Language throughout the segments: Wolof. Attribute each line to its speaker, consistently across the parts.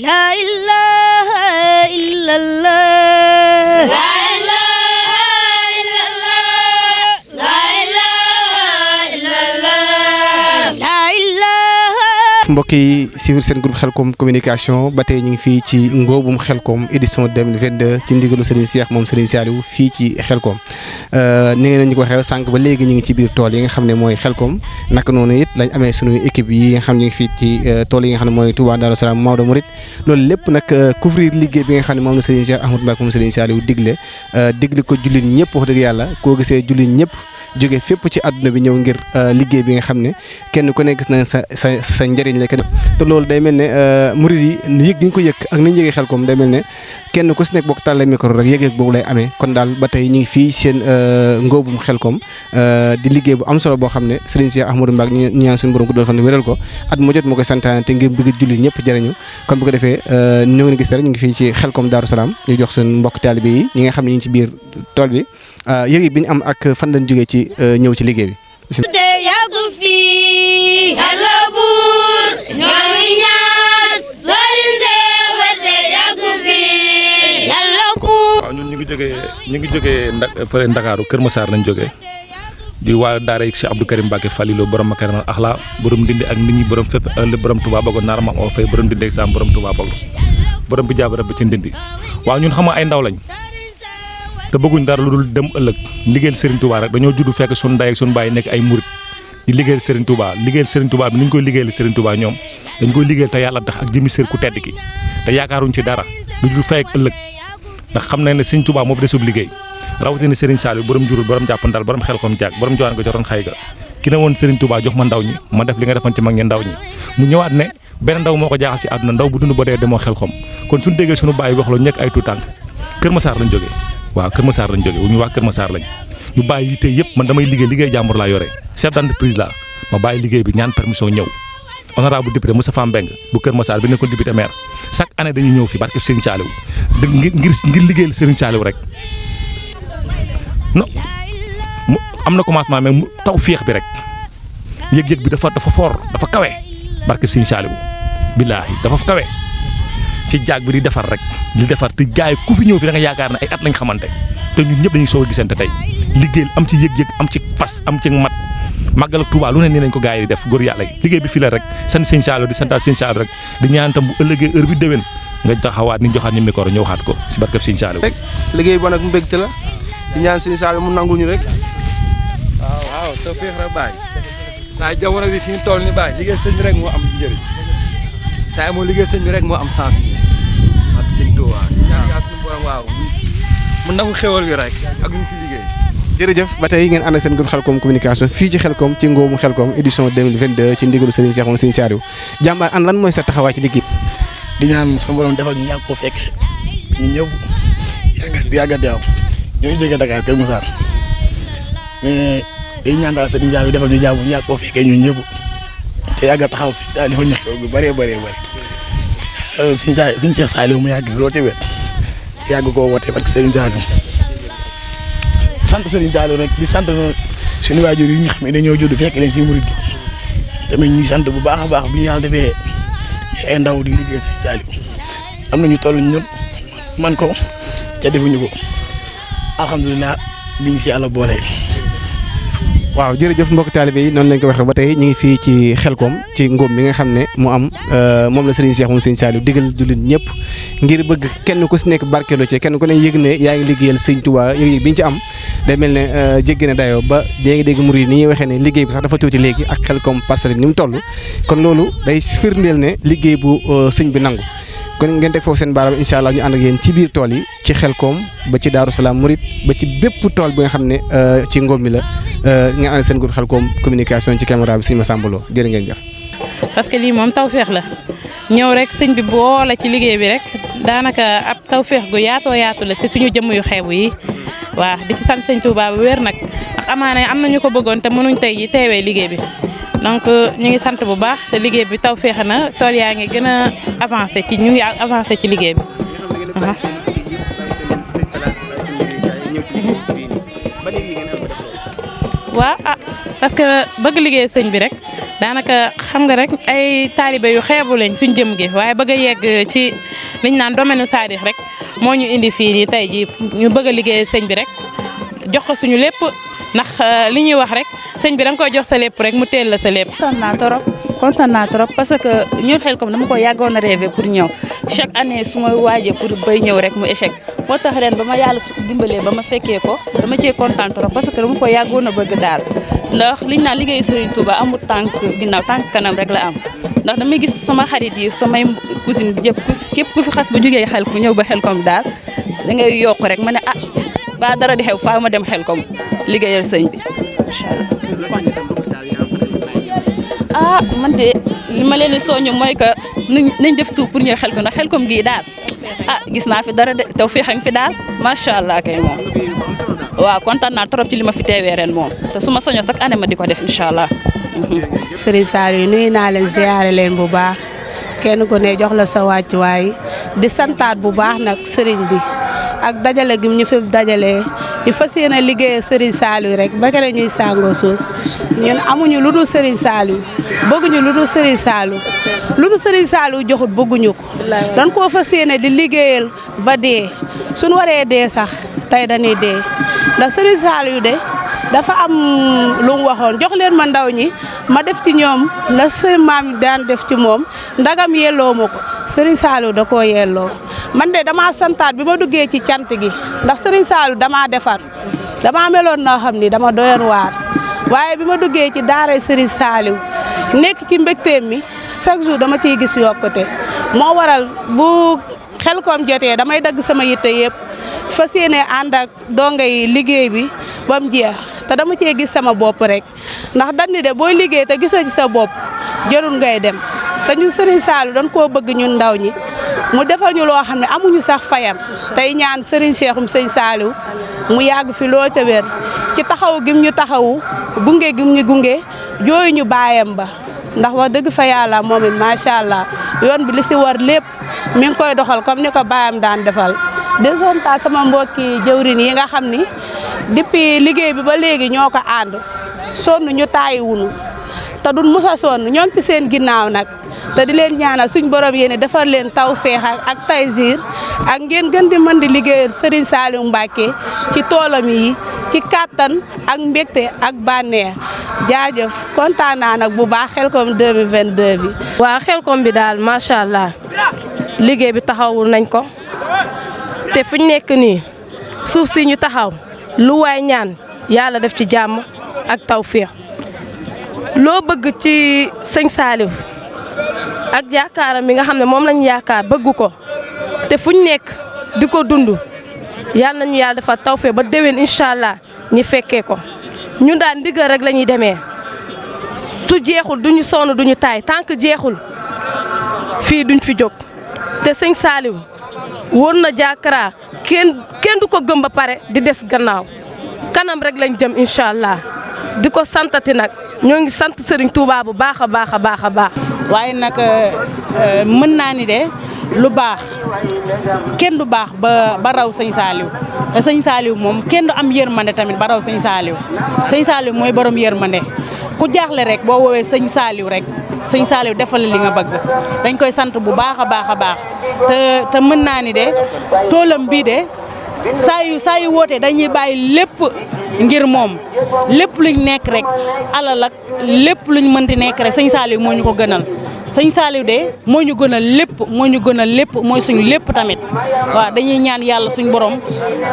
Speaker 1: La ilaha illallah. La ilaha illallah. La ilaha illallah. La ilaha.
Speaker 2: mbokk yi suivre seen groupe Khelcom communication ba tey ñu ngi fii ci ngóobum Khelcom édition 2022 ci ndigalu Serigne Cheikh moom Serigne Saliou fii ci Khelcom ni ngeen ñu ko waxee sànq ba léegi ñu ngi ci biir tool yi nga xam ne mooy Khelcom naka noonu it lañ amee sunu équipe yi nga xam ñu ngi fii ci tool yi nga xam ne mooy Touba Darou Salam Maodo Mouride loolu lépp nag couvrir liggéey bi nga xam ne moom la Serigne Cheikh Ahmadou Mbacké moom Serigne Saliou digle ko jullit ñëpp wax dëgg yàlla koo gisee jullit ñëpp jóge fépp ci àdduna bi ñëw ngir liggéey bi nga xam ne kenn ku ne gis na sa njëriñ la te loolu day mel ne murid yi yëg gi ñu ko yëg ak ni ñu yëgee Khelcom day mel ne kenn ku si nekk bokk tàllee micro rek yëg-yëg boobu lay amee kon daal ba tey ñu ngi fii seen ngóobum Khelcom di liggéey bu am solo boo xam ne Serigne Cheikh Ahmadou Mbacké ñu ñaan suñu borom guddal fan wéral ko at mu jot moo koy santaane te ngir bëgg jullit ñëpp jëriñu kon bu ko defee ñoo ngi gis rek ñu ngi fii ci Khelcom Darou Salam ñu jox suñu mbokk taalibe yi ñi nga xam ne ñu ngi ci biir tool bi yëg bi ñu am ak fan lañ jógee ci ñëw ci liggéey bi.
Speaker 1: yàggu fi Yàlla buur ñoo ngi ñaan Serigne Cheikh wete yàggu fi Yàlla buur.
Speaker 3: waaw ñun ñu ngi jógee fële Ndakaaru Kër Massar lañ jógee di waa daara yi Cheikh Abdou Karim Mbacké Falilou borom Makarimal Akhlaq borom Ndindi ak nit ñi borom fépp borom Touba Bago naar maam oo fay borom Ndindi ak Sam borom Touba Bago borom bi jaabara ba ci Ndindi waaw ñun xam nga ay ndaw lañ te bëgguñ dara lu dul dem ëllëg liggéeyal Serigne Touba rek dañoo judd fekk suñu ndey ak suñu baay nekk ay murit di liggéeyal Serigne Touba bi ni ñu koy liggéeyal Serigne Touba ñoom dañ koy liggéeyal te yàlla tax ak jëmi sër ku tedd ki te yaakaaruñ ci dara lu dul fay ak ëllëg ndax xam nañ ne Serigne Touba moo desub liggéey rawatina Serigne Saliou borom jurul borom jàppandal borom Khelcom jaag borom jowaan ko jotoon xay ga ki ne woon Serigne Touba jox ma ndaw ñi ma def li nga defoon ci mag ñi ndaw ñi mu ñëwaat ne benn ndaw moo ko jaaxal ci àdduna ndaw bu dund ba dee demoo Khelcom kon suñu déggee suñu baay wax la ñekk ay tuutànk Kër Massar lañ jógee waaw Kër Massar lañ jógee ñu waa Kër Massar lañ ñu bàyyi yitte yëpp man damay liggéey jàmbur laa yore chef d'entreprise la ma bàyyi liggéey bi ñaan permission ñëw honorable député Moustapha Mbeng bu Kër Massar bi nekkoon député maire chaque année dañuy ñëw fi barke Serigne Saliou ngir liggéeyal Serigne Saliou rek non am na commencement mais taw féex bi rek yëg-yëg bi dafa fort dafa kawe barke Serigne Saliou billaahi dafa kawe ci jaag bi di defar rek di defar te gaay ku fi ñëw fi da nga yaakaar ne ay at lañ xamante te ñun ñëpp dañuy soog a gisante tey liggéeyal am ci yëg-yëg am ci fas am ci mat màggal ak Touba lu ne nii lañ ko gaay yi di def góor yàlla yi liggéey bi fii la rek sant Serigne Saliou di santaat Serigne Saliou rek di ñaan tam bu ëllëgee heure bi déwén nga taxawaat ni joxaat ñu micro ñëw waxaat ko si barkeb Serigne Saliou
Speaker 4: rek liggéey ba nag mu mbégte la di ñaan Serigne Saliou mu nangul ñu rek
Speaker 5: waaw te féex rek baay saa jamono bi fi ñu toll ni baay liggéey sëñ bi rek moo am njëriñ saa moo liggéey sëñ bi rek moo am sens ak sëñ Touba ñaan suñu borom waaw mu nangu xéwal bi rek ak ñu fi liggéey.
Speaker 2: jërëjëf ba tey ngeen ànd ak seen groupe Khelcom communication fii ci Khelcom ci ngóobu Khelcom édition 2022 ci ndigalu Serigne Cheikh moom Serigne Saliou jàmbaar an lan mooy sa taxawaay ci liggéey
Speaker 6: di ñaan sama borom defal ñu yàgg ko fekkee ñu ñëpp yàggat yaaw ñoo ngi jógee Dakar Kër Massar mais dañu ñaan daal Serigne Saliou defal ñu jàmm ñu yàgg koo fekkee ñun ñëpp te yàgg taxaw si daal di fa ñax bu bëree Serigne Cheikh Saliou mu yàgg lool ci wet yàgg koo wootee parce que Serigne Saliou sant Serigne Saliou rek di sant suñu waajur yi ñu xam ne dañoo judd fekk leen si murid gi tamit ñuy sant bu baax a baax bi ñu yàlla defee ay ndaw di liggéey Serigne Saliou am na ñu toll ñun man ko ca defuñu ko alhamdulilah bi ñu si yàlla boole.
Speaker 2: waaw jërëjëf mbokk taalibe yi noonu lañ ko waxee ba tey ñu ngi fii ci Khelcom ci ngóob mi nga xam ne mu am moom la Serigne Cheikh moom Serigne Saliou digal jullit ñëpp ngir bëgg kenn ku si nekk barkeeloo ci kenn ku ne yëg ne yaa ngi liggéeyal Serigne Touba yëg-yëg bi ñu ci am day mel ne jéggi na dayoo ba dee ngi dégg murid ni ñuy waxee ne liggéey bi sax dafa tuuti léegi ak Khelcom parcelle bi ni mu toll kon loolu day firndeel ne liggéey bu sëñ bi nangu kon ngeen teg foofu seen baaraam incha allah ñu ànd ak yéen ci biir tool yi ci Khelcom ba ci Darou Salam Mouride ba ci bépp tool bi nga xam ne ci ngóob mi la ngeen ànd seen groupe Khelcom communication ci caméra bi suñu Massamba Lo jërë ngeen jëf.
Speaker 7: parce que lii moom tawféex la ñëw rek sëñ bi boole ci liggéey bi rek daanaka ab tawféex gu yaatoo yaatu la si suñu jëmm yu xeebu yi waaw di ci sant sëñ Touba bu wér nag ndax amaana am na ñu ko bëggoon te mënuñ tey ji teewee liggéey bi donc ñu ngi sant bu baax te liggéey bi tawféex na tool yaa ngi gën a avancé ci ñu ngi avancé ci liggéey bi. waaw parce que bëgg liggéey sëñ bi rek daanaka xam nga rek ay taalibe yu xeebu lañ suñ jëm gi waaye bëgg a yegg ci liñ naan domaine saadix rek moo ñu indi fii nii tey jii ñu bëgg a liggéey sëñ bi rek jox ko suñu lépp ndax li ñuy wax rek sëñ bi da nga koy jox sa lépp rek mu teel la sa lépp.
Speaker 8: kontaan naa trop parce que ñun Xelcom dama ko yàggoon a rêvé pour ñëw chaque année su ma waajee pour bay ñëw rek mu échec moo tax ren ba ma yàlla dimbalee ba ma fekkee ko dama cee kontaan trop parce que dama ko yàggoon a bëgg daal ndax liñ naan liggéey Serigne Touba amul tànk ginnaaw tànk kanam rek la am ndax damay gis sama xarit yi samay cousine yëpp képp ku fi xas ba jógee xel ku ñëw ba Xelcom daal da ngay yokk rek ma ne ba dara di xew faa ma dem Xelcom liggéeyal sëñ bi incha allah. Man de li ma leen di soññu mooy que nañ def tout pour ñëw Xelcom ndax Xelcom gii daal gis naa fi dara de taw fii xañ fi daal macha allah kay moom. waaw kontaan naa trop ci li ma fi teewee ren moom te su ma soññoo chaque année ma di ko def incha allah.
Speaker 9: Serigne Saliou nuyu naa leen ziare leen bu baax kenn ku ne jox la sa wàccuwaay di santaat bu baax nag Serigne bi ak dajale gi ñu fi dajalee ñu fas yéene liggéeyal Serigne Saliou rek ba kere ñuy sàngoo suuf ñun amuñu lu dul Serigne Saliou bëgguñu lu dul Serigne Saliou lu dul Serigne Saliou joxut bëgguñu ko dañ koo fas yéene di liggéeyal ba dee suñu waree dee sax tey dañuy dee ndax Serigne Saliou de dafa am lu mu waxoon jox leen ma ndaw ñi ma def ci ñoom la seen maam daan def ci moom ndagam yelloo ma ko Serigne Saliou da koo yelloo man de damaa santaat bi ma duggee ci cant gi ndax Serigne Saliou damaa defar damaa meloon noo xam ni dama doyoon waar waaye bi ma duggee ci daara Serigne Saliou nekk ci mbégteem mi chaque jour dama ciy gis yokkute moo waral bu Xelcom jotee damay dagg sama yitte yëpp fas yéene ànd ak donga yi liggéey bi ba mu jeex te dama cee gis sama bopp rek ndax dañ ni de booy liggéey te gisoo ci sa bopp jarul ngay dem te ñun Serigne Saliou dañ koo bëgg ñun ndaw ñi mu defal ñu loo xam ne amuñu sax fayam tey ñaan Serigne Cheikhoum Sëñ Saliou mu yàgg fi lool te wér ci taxaw gim ñu taxawu gunge gim ñu gunge jooyu ñu baayam ba ndax wax dëgg fa yàlla moom it macha allah yoon bi li si war lépp mi ngi koy doxal comme ni ko baayam daan defal desonta sama mbokki jëwrin yi nga xam ni depuis liggéey bi ba léegi ñoo ko ànd sonn ñu taayi wunu te duñ musa sonn ñoo ngi ci seen ginnaaw nag te di leen ñaanal suñ borom yéene defar leen tawfeex ak taysiir ak ngeen gën di mën di liggéeyal Serigne Saliou Mbacké ci toolam yi ci kàttan ak mbégte ak bànneex jaajëf kontaan naa nag bu baax Xelcom 2022 bi.
Speaker 10: waaw Xelcom bi daal macha allah liggéey bi taxawul nañ ko te fu ñu nekk nii suuf si ñu taxaw lu waay ñaan yàlla def ci jàmm ak tawfeex loo bëgg ci sëñ Saliou ak yaakaaram bi nga xam ne moom lañu yaakaar bëgg ko te fu ñu nekk di ko dund yàlla nañu yàlla defal tawfeex ba déwén incha allah ñi fekkee ko ñun daal ndigal rek la ñuy demee su jeexul duñu sonn duñu taay tant que jeexul fii duñ fi jóg te sëñ Saliou wóor na Jakara kenn du ko gëm ba pare di des gannaaw kanam rek lañ jëm incha allah di ko santati nag ñoo ngi sant Serigne Touba bu baax a baax a baax a baax.
Speaker 9: waaye nag mën naa ni de lu baax kenn du baax ba raw sëñ Saliou te sëñ Saliou moom kenn du am yërmande tamit ba raw sëñ Saliou mooy borom yërmande ku jaaxle rek boo woowee sëñ Saliou rek sëñ Saliou defal li nga bëgg dañ koy sant bu baax a baax a baax te mën naa ni de toolam bii de saa yu wootee dañuy bàyyi lépp ngir moom lépp luñ nekk rek alal ak lépp luñ mënti nekk rek sëñ Saliou moo ñu ko gënal sëñ Saliou de moo ñu gënal lépp mooy suñu lépp tamit waaw dañuy ñaan yàlla suñ borom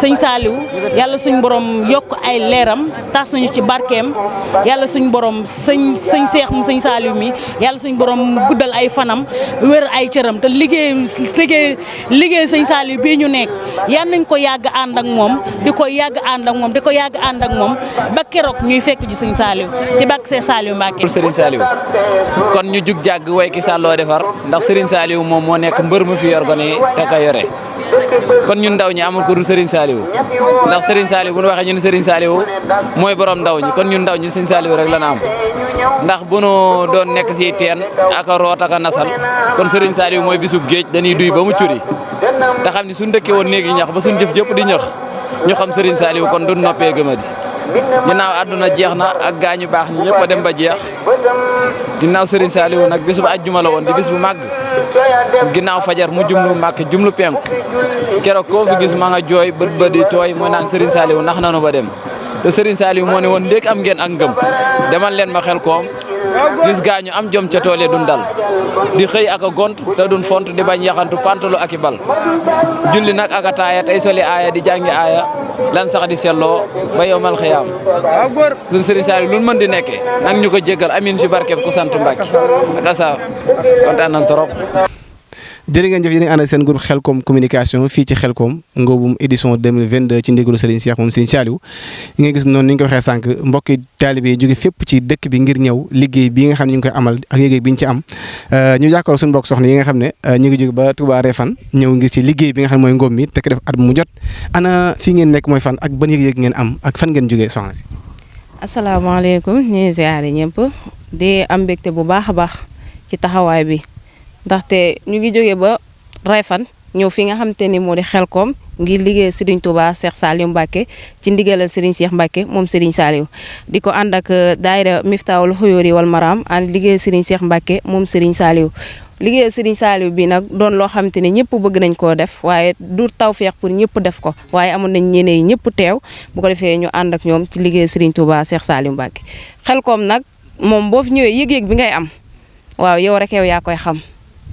Speaker 9: sëñ Saliou yàlla suñ borom yokk ay leeram tas nañu ci barkeem yàlla suñ borom sëñ Seex mu sëñ Saliou mi yàlla suñ borom guddal ay fanam wér ay cëram te liggéey sëñ Saliou bii ñu nekk yal nañ ko yàgg ànd ak moom di ko yàgg ànd ak moom ba keroog ñuy fekk ji sëñ Saliou ci bàkk Seex Saliou Mbacké
Speaker 11: Serigne Saliou kon ñu jug jàgg way ki sàlloo defar ndax Serigne Saliou moom moo nekk mbër mu fi yor gone yi te ka yore kon ñun ndaw ñi amul ko du Serigne Saliou ndax Serigne Saliou bu ñu waxee ñun Serigne Saliou mooy borom ndaw ñi kon ñun ndaw ñi Serigne Saliou rek la na am ndax bu nu doon nekk si teen ak a root ak a nasal kon Serigne Saliou mooy bisub géej dañuy duy ba mu curi te xam ni suñ dëkkee woon néegi ñax ba suñ jëf jëpp di ñax ñu xam Serigne Saliou kon du noppee gëma di ginnaaw àdduna jeex na ak gaañu baax ñi ñëpp a dem ba jeex ginnaaw Serigne Saliou nag bis bu àjjuma la woon di bis bu màgg ginnaaw fajar mu jumlu màkk jumlu penku keroog koo fi gis ma nga jooy bët di tooy mooy naan Serigne Saliou nax nanu ba dem te Serigne Saliou moo ne woon ndéeg am ngeen ak ngëm demal leen ma Xelkom gis gaañu am jom ca tool yi dun dal di xëy ak a gont te dun font di bañ yaxantu pantalu ak i bal julli nag ak a taaya tey soli aaya di jàngi aaya lan sax di selloo ba yowmal xiyaam sun Serigne Saliou lu mën di nekkee nag ñu ko jéggal amin si barkeb ku sant Mbàkke ak asa kontaan nañ trop.
Speaker 2: jërë ngeen jëf yéen a ngi ànd ak seen groupe Xelkom communication fii ci Xelkom ngóobum édition 2022 ci ndigalu Serigne Cheikh moom Serigne Saliou yi nga gis noonu ni ñu ko waxee sànq mbokki taalibe yi jóge fépp ci dëkk bi ngir ñëw liggéey bi nga xam ne ñu ngi koy amal ak liggéey bi ñu ci am ñu jàkkaarloo suñu mbokk soxna yi nga xam ne ñu ngi jóge ba Touba Refane ñëw ngir ci liggéey bi nga xam ne mooy ngóob mi te ko def at mu jot ana fii ngeen nekk mooy fan ak ban yëg-yëg ngeen am ak fan ngeen jógee soxna si.
Speaker 12: asalaamaaleykum ñu ngi ziare ñëpp di am mbégte bu baax a baax ci taxawaay bi ndaxte ñu ngi jógee ba Refane ñëw fi nga xamante ni moo di Xelkom ngir liggéey Serigne Touba Cheikh Saliou Mbacké ci ndigalal Serigne Cheikh Mbacké moom Serigne Saliou di ko ànd ak daayira Miftahul Xuyóori wal Maram ànd liggéey Serigne Cheikh Mbacké moom Serigne Saliou liggéey Serigne Saliou bi nag doon loo xamante ni ñëpp bëgg nañ koo def waaye du tawfeex pour ñëpp def ko waaye amoon nañ ñeneen yi ñëpp teew bu ko defee ñu ànd ak ñoom ci liggéey Serigne Touba Cheikh Saliou Mbacké Xelkom nag moom boo fi ñëwee yëg-yëg bi ngay am waaw yow rek yow yaa koy xam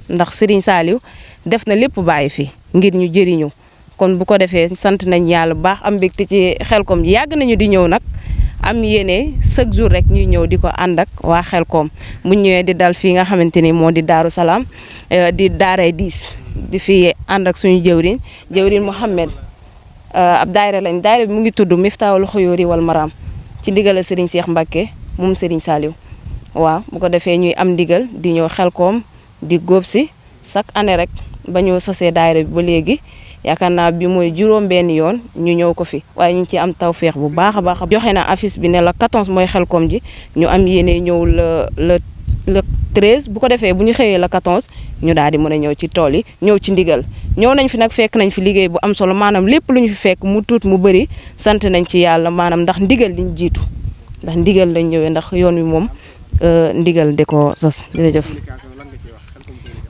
Speaker 12: ndax Serigne Saliou def na lépp bàyyi fi ngir ñu jëriñu kon bu ko defee sant nañ yàlla bu baax am mbégte ci Xelkom yàgg nañu di ñëw nag am yéene chaque jour rek ñuy ñëw di ko ànd ak waa Xelkom bu ñëwee di dal fii nga xamante ni moo di Daaru Salaam di daaray 10 di fi ànd ak suñu jëwriñ Mouhamed ab daayira lañ daayira bi mu ngi tudd Miftahul Xuyóori wal Maram ci ndigal Serigne Cheikh Mbacké moom Serigne Saliou waaw bu ko defee ñuy am ndigal di ñëw Xelkom di góob si chaque année rek ba ñu sosee daayira bi ba léegi yaakaar naa bi mooy juróom-benn yoon ñu ñëw ko fi waaye ñu ngi ciy am tawféex bu baax a baax. joxe na affiche bi ne la 14 mooy Xelkom ji ñu am yéene ñëw le 13 bu ko defee bu ñu xëyee la 14 ñu daal di mën a ñëw ci tool yi ñëw ci ndigal ñëw nañ fi nag fekk nañ fi liggéey bu am solo maanaam lépp lu ñu fi fekk mu tuut mu bëri sant nañ ci yàlla maanaam ndax ndigal liñ jiitu ndax ndigal lañ ñëwee ndax yoon wi moom ndigal di ko sos jërëjëf.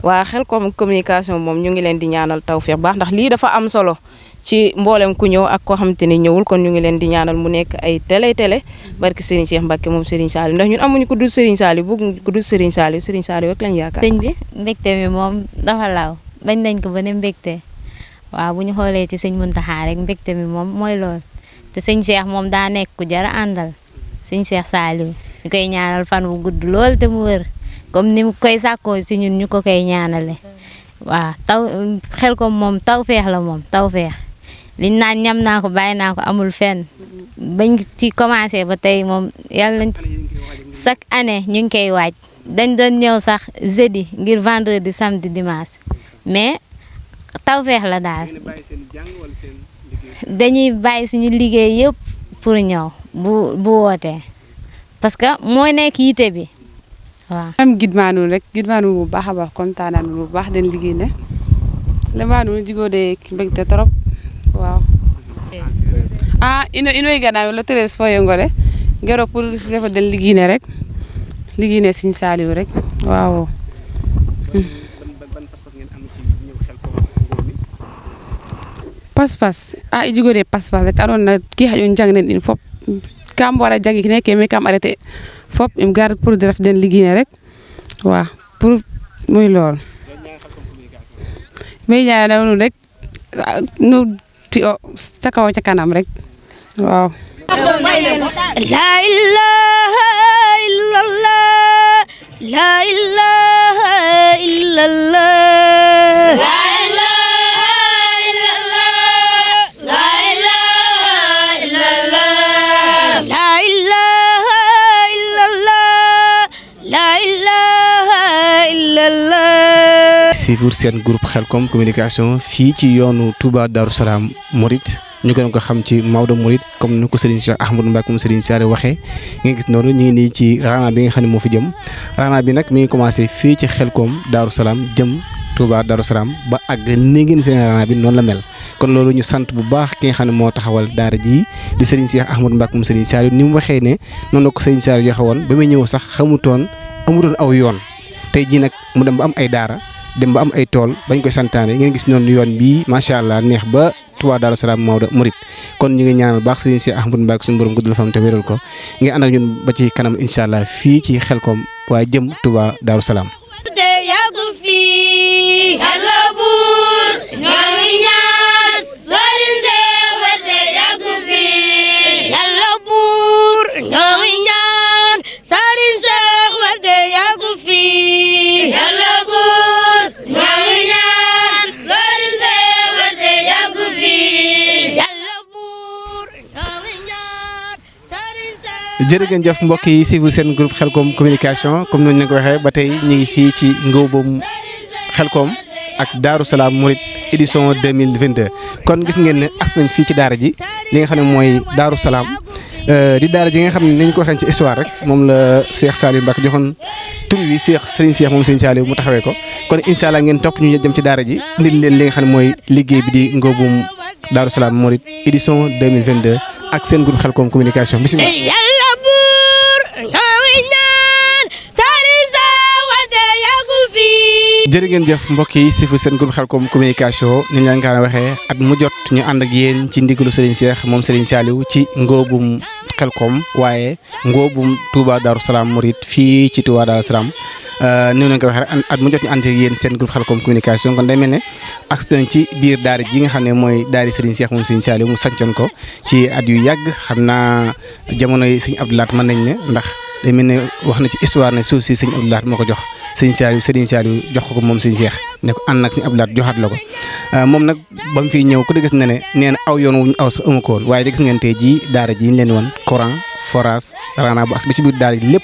Speaker 12: waa Xelkom communication moom ñu ngi leen di ñaanal tawfeex baax ndax lii dafa am solo ci mboolem ku ñëw ak koo xamante ni ñëwul kon ñu ngi leen di ñaanal mu nekk ay télé barki Serigne Cheikh Mbacké moom Serigne Saliou ndax ñun amuñu ku dul Serigne Saliou bëgg ku dul Serigne Saliou rek lañ yaakaar.
Speaker 13: sëñ bi mbégte mi moom dafa laaw bañ nañ ko ba ne mbégte waaw bu ñu xoolee ci sëñ Mountakha rek mbégte mi moom mooy lool te sëñ Cheikh moom daa nekk ku jar a àndal sëñ Cheikh Saliou ñu koy ñaanal fan wu gudd lool te mu wër comme ni mu koy sàkkoo si ñun ñu ko koy ñaanale waaw Xelkom moom tawfeex la moom tawfeex liñ naan ñam naa ko bàyyi naa ko amul fenn bañ ci commencé ba tey moom yàlla chaque année ñu ngi koy waaj dañ doon ñëw sax jeudi ngir vendredi samedi dimanche mais tawfeex la daal dañuy bàyyi suñu liggéey yëpp pour ñëw bu wootee parce que mooy nekk yite bi waaw.
Speaker 14: am gidmaanu rek gidmaanu bu baax a baax kontaan nañu bu baax den liggéey ne lemaanu jigoo de mbégte trop waaw ino gannaaw la Thérèse Foye Ngole ngero pour defa den liggéey ne rek liggéey ne Serigne Saliou rek waaw pas-pas i jigoo de pas-pas rek adoon na ki xaƴo jang nen in fop kam wara jangi neke mais kam arrêté fop im gar pour def den liggéey ne rek waaw pour muy lool mais ñaanal nu rek nu ti o ca kaw ca kanam rek waaw
Speaker 1: la ilaha illallah la ilaha illallah la ilaha illallah la ilaha illallah la ilaha illallah la ilaha illallah.
Speaker 2: suivre seen groupe Xelkom communication fii ci yoonu Touba Darou Salam Mouride ñu gën ko xam ci Maodo Mouride comme ni ko Serigne Cheikh Ahmadou Mbacké moom Serigne Saliou waxee nga gis noonu ñu ngi nii ci rana bi nga xam ne moo fi jëm rana bi nag mi ngi commencé fii ci Xelkom Darou Salam jëm Touba Darou Salam ba àgg ni ngeen général bi noonu la mel kon loolu ñu sant bu baax ki nga xam ne moo taxawal daara ji di Serigne Cheikh Ahmadou Mbacke moom Serigne Saliou ni mu waxee ne noonu la ko Serigne Saliou joxe woon ba muy ñëw sax amutoon aw yoon tey jii nag mu dem ba am ay daara dem ba am ay tool bañ koy santaane ngeen gis noonu yoon bii macha allah neex ba Touba Darou Salam Maodo Mouride kon ñu ngi ñaanal baax Serigne Cheikh Ahmadou Mbacke suñu borom guddal fam te wéral ko nga ànd ak ñun ba ci kanam incha allah fii ci Xelkom waaye jëm Touba Darou Salam. jërëjëf jëf mbokk yi suivre seen groupe Xelkom communication comme noonu ñu ko waxee ba tey ñu ngi fii ci ngóobam Xelkom ak Darou Salam Mouride édition 2022 kon gis ngeen ne as nañ fii ci daara ji li nga xam ne mooy Darou Salam di daara ji nga xam ne nañ ko waxee ci histoire rek moom la Cheikh Saliou Mbacke joxoon tur wi Serigne Cheikh moom Serigne Saliou mu taxawee ko kon incha allah ngeen topp ñu jëm ci daara ji indil leen li nga xam ne mooy liggéey bi di ngóobam Darou Salam Mouride édition 2022 ak seen groupe Xelkom communication bisimilah. jërë ngeen jëf mbokk yi si fu seen groupe Xelkom communication ni ñu leen kaan waxee at mu jot ñu ànd ak yéen ci ndigalu Serigne Cheikh moom Serigne Saliou ci ngóobum Xelkom waaye ngóobum Touba Darou Salam Mouride fii ci Touba Darou Salam ni leen ko waxee rek at mu jot ñu ànd ak yéen seen groupe Xelkom communication kon day mel ne agsi nañ ci biir daara ji nga xam ne mooy daari Serigne Cheikh moom Serigne Saliou mu sancoon ko ci at yu yàgg xam naa jamono yi Serigne Abdou Lahat mën nañ ne ndax day mel ne wax na ci histoire ne suuf si Serigne Abdou Lahat moo ko jox Serigne Saliou jox ko moom Serigne Cheikh ne ko ànd nag Serigne Abdou Lahat joxaat la ko moom nag ba mu fiy ñëw ku de gis na ne nee na aw yoon wuñu aw sax amu ko woon waaye da gis ngeen tey jii daara ji ñu leen woon courant forage rana bu ak ba ci biir daara ji lépp